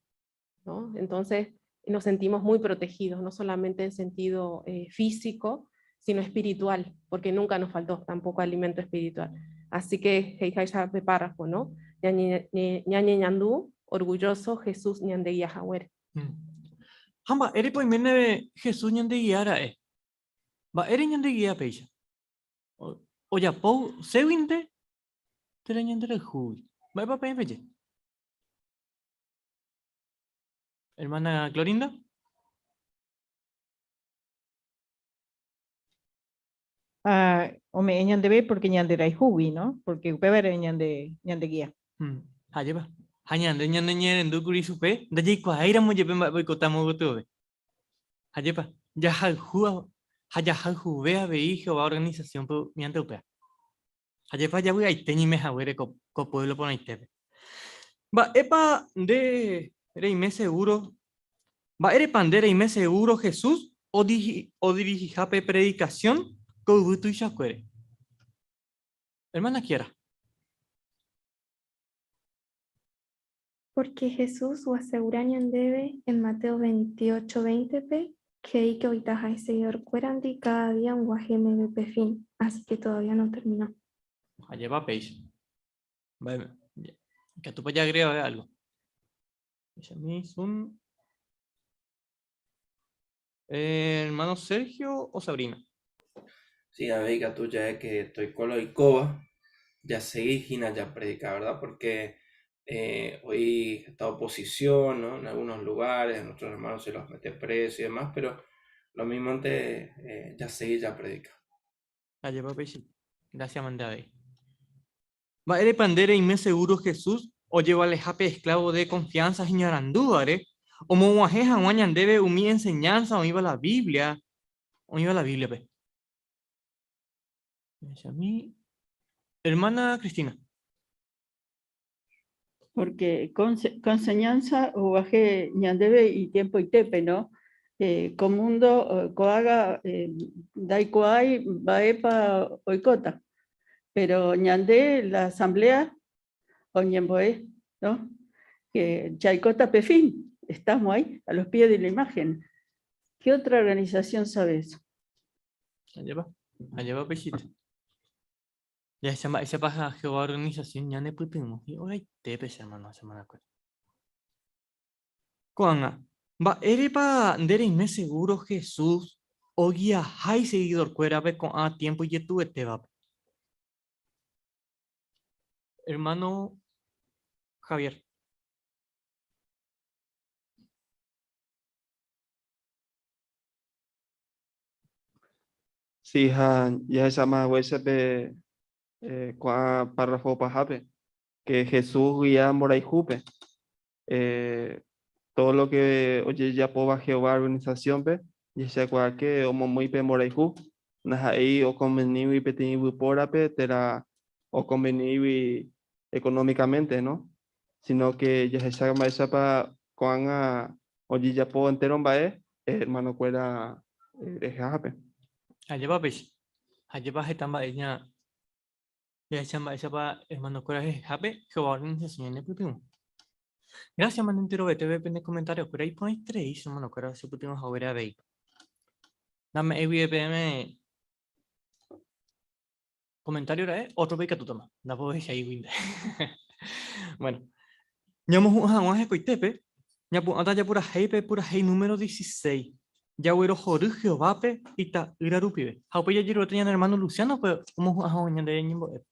¿no? Entonces, nos sentimos muy protegidos, no solamente en sentido físico, sino espiritual, porque nunca nos faltó tampoco alimento espiritual. Así que, he'iháicha pe párrafo, ¿no? Ñañeñandu orgulloso Jesús ñandegia haguére. Ha mba'érepa oiméne Jesús ñandegia ra'e? Mba'ére ñandegia péicha? Ojapo séguinte térã ñanderayhúgui. Mba'épa peẽ peje? Hermana Clorinda. Ah, ome'ẽ ñandéve porque ñanderayhúgui, ¿no? Porque upévare ñande, ñandegia. Ajépa. Ha ñande ñaneñe'ẽrendúkuri chupe ndajaikuaáiramo jepe mba'épa oikóta amo gotyove. Ajépa. Jahayhu ha jahayhuve avei Jehová organización-pe ñande upéva. Ajépa javy'aite ñaime haguére ko, ko pueblo porãitépe. Mba'épa nde reime seguro? Mba'érepa nde reime seguro Jesús odirihiha pe predikasión ko yvy tuichakuére? Hermana Kiara. Porque Jesús oasegura ñandéve en Mateo 28, 20-pe he'i que oĩtaha iseguidorkuérandi káda día og̃uahẽ meve pe fin, así que todavía no terminó. Ajépa péicha. Mba'e, ikatúpa jaagrega algo? Echami Zoom. Hermano Sergio o Sabrina. Sí, avei ikatu ja'e que toiko la oikóva, jasegi hína japredika, verdad? Porque hoy esta oposición, ¿no? En algunos lugares, a nuestros hermanos se los mete preso y demás, pero lo mismo antes jasegi japredika. Ajépa péicha. Gracias mante avei. Mba'érepa nde reime seguro Jesús ojevaleha pe esclavo de confianza iñarandúvare omog̃uahẽ hag̃ua ñandéve umi enseñanza oĩva la Biblia oĩva la Bíbliape? Jahechami. Hermana Cristina. Porque ko enseñanza oguahe ñandéve itiempoitépe, no? Ko mundo ko'ág̃a ndaikuaái mba'épa oikóta. Pero ñande la asamblea oñembo'e, no? Que jaikóta pe fin, estamos ahí, a los pies de la imagen. ¿Qué otra organización sabe eso? Ajépa, ajépa peichaite. Jahecha mba'éichapa Jehová organización ñanepytyvõ hi'oraitépe che hermano ha che hermanakuéra. Ko'ág̃a, mba'érepa nde reime segúro Jesús ogiaha isegidorkuérape ko'ã tiémpo ijetu'uetévape? Ermáno Javier. Sí, ha jahecháma haguéicha pe ko'ã párrafo pahápe, que Jesús guía mborayhúpe todo lo que ojejapóva Jehová organización-pe, jahechakuaa que omomýi pe mborayhu, ndaha'éi okonvenígui peteĩ yvypórape térã okonvenígui económicamente, no? Sino que jahecha mba'éichapa ko'ág̃a ojejapo entéro mba'e hermano-kuéra rehehápe. Ajépa péicha. Ajépa heta mba'e ña jahecha mba'éichapa hermano-kuéra rehehápe Jehová organización ñanepytyvõ. Gracias mante enterovetépe pene comentario-kuéra iporãiterei che hermano-kuéra chepytyvõ haguére avei. Name'ẽ guive peẽme Comentario ra'e, ótrope ikatútama. Ndapohechaiguinte. Bueno, ñamohu'ã hag̃ua hekoitépe, ñapu'ãta japurahéi pe purahéi número 16, Jaguerohory Jehovápe Ita'ýra rupive. Ha upéi jajeruréta ñane ermáno Luciánope omohu'ã hag̃ua ñande ñembo'épe.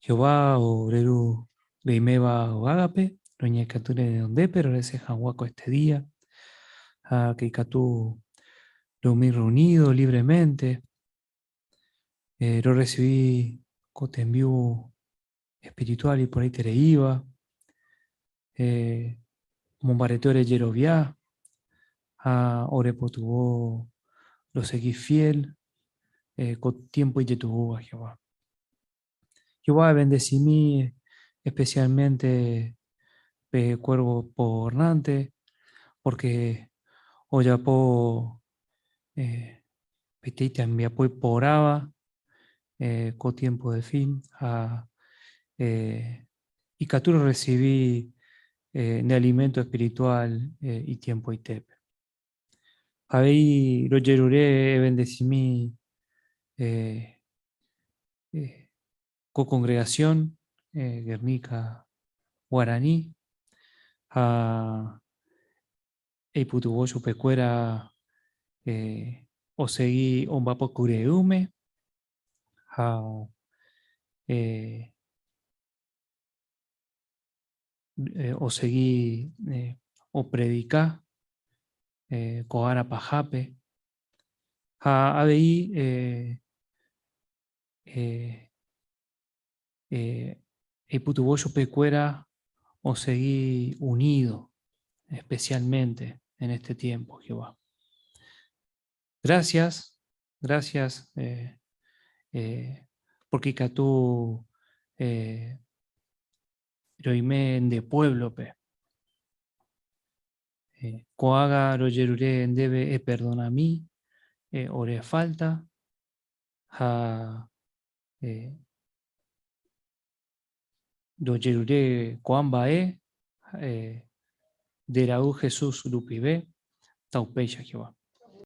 Jehová ore Ru reiméva yvágape, roñe'ẽkatu ne renondépe roresẽ hag̃ua ko este día, ha ke ikatu roumi reunido libremente, rorrecibi ko tembi'u espiritual iporãitereíva, omombarete ore jerovia ha orepytyvõ rosegi fiel ko tiempo ijetu'úva, Jehová. Jehová evendesimi Especialmente pe cuervo gobernante, porque ojapo eh, peteĩ tembiapo iporãva eh, ko tiempo de fin ha eh, ikatu rorrecibi eh, nde alimento espiritual eh, itiempoitépe. Avei rojerure ebendecimi eh, eh, ko congregación eh, Guernica Guaraní ha eipytyvõ chupekuéra eh, osegi omba'apo kyre'ỹme ha eh, eh, osegi eh, opredika eh, ko ára pahápe ha avei eh, eh, eh, eipytyvõ chupekuéra osegi unido, especialmente en este tiempo, Jehová. Gracias, gracias, eh, eh, porque ikatu eh, roime nde pueblo-pe. Eh, ko'ág̃a rojerure ndéve eperdonami eh, ore falta ha eh, rojerure ko'ã mba'e eh, nde ra'y Jesús rupive, taupéicha Jehová.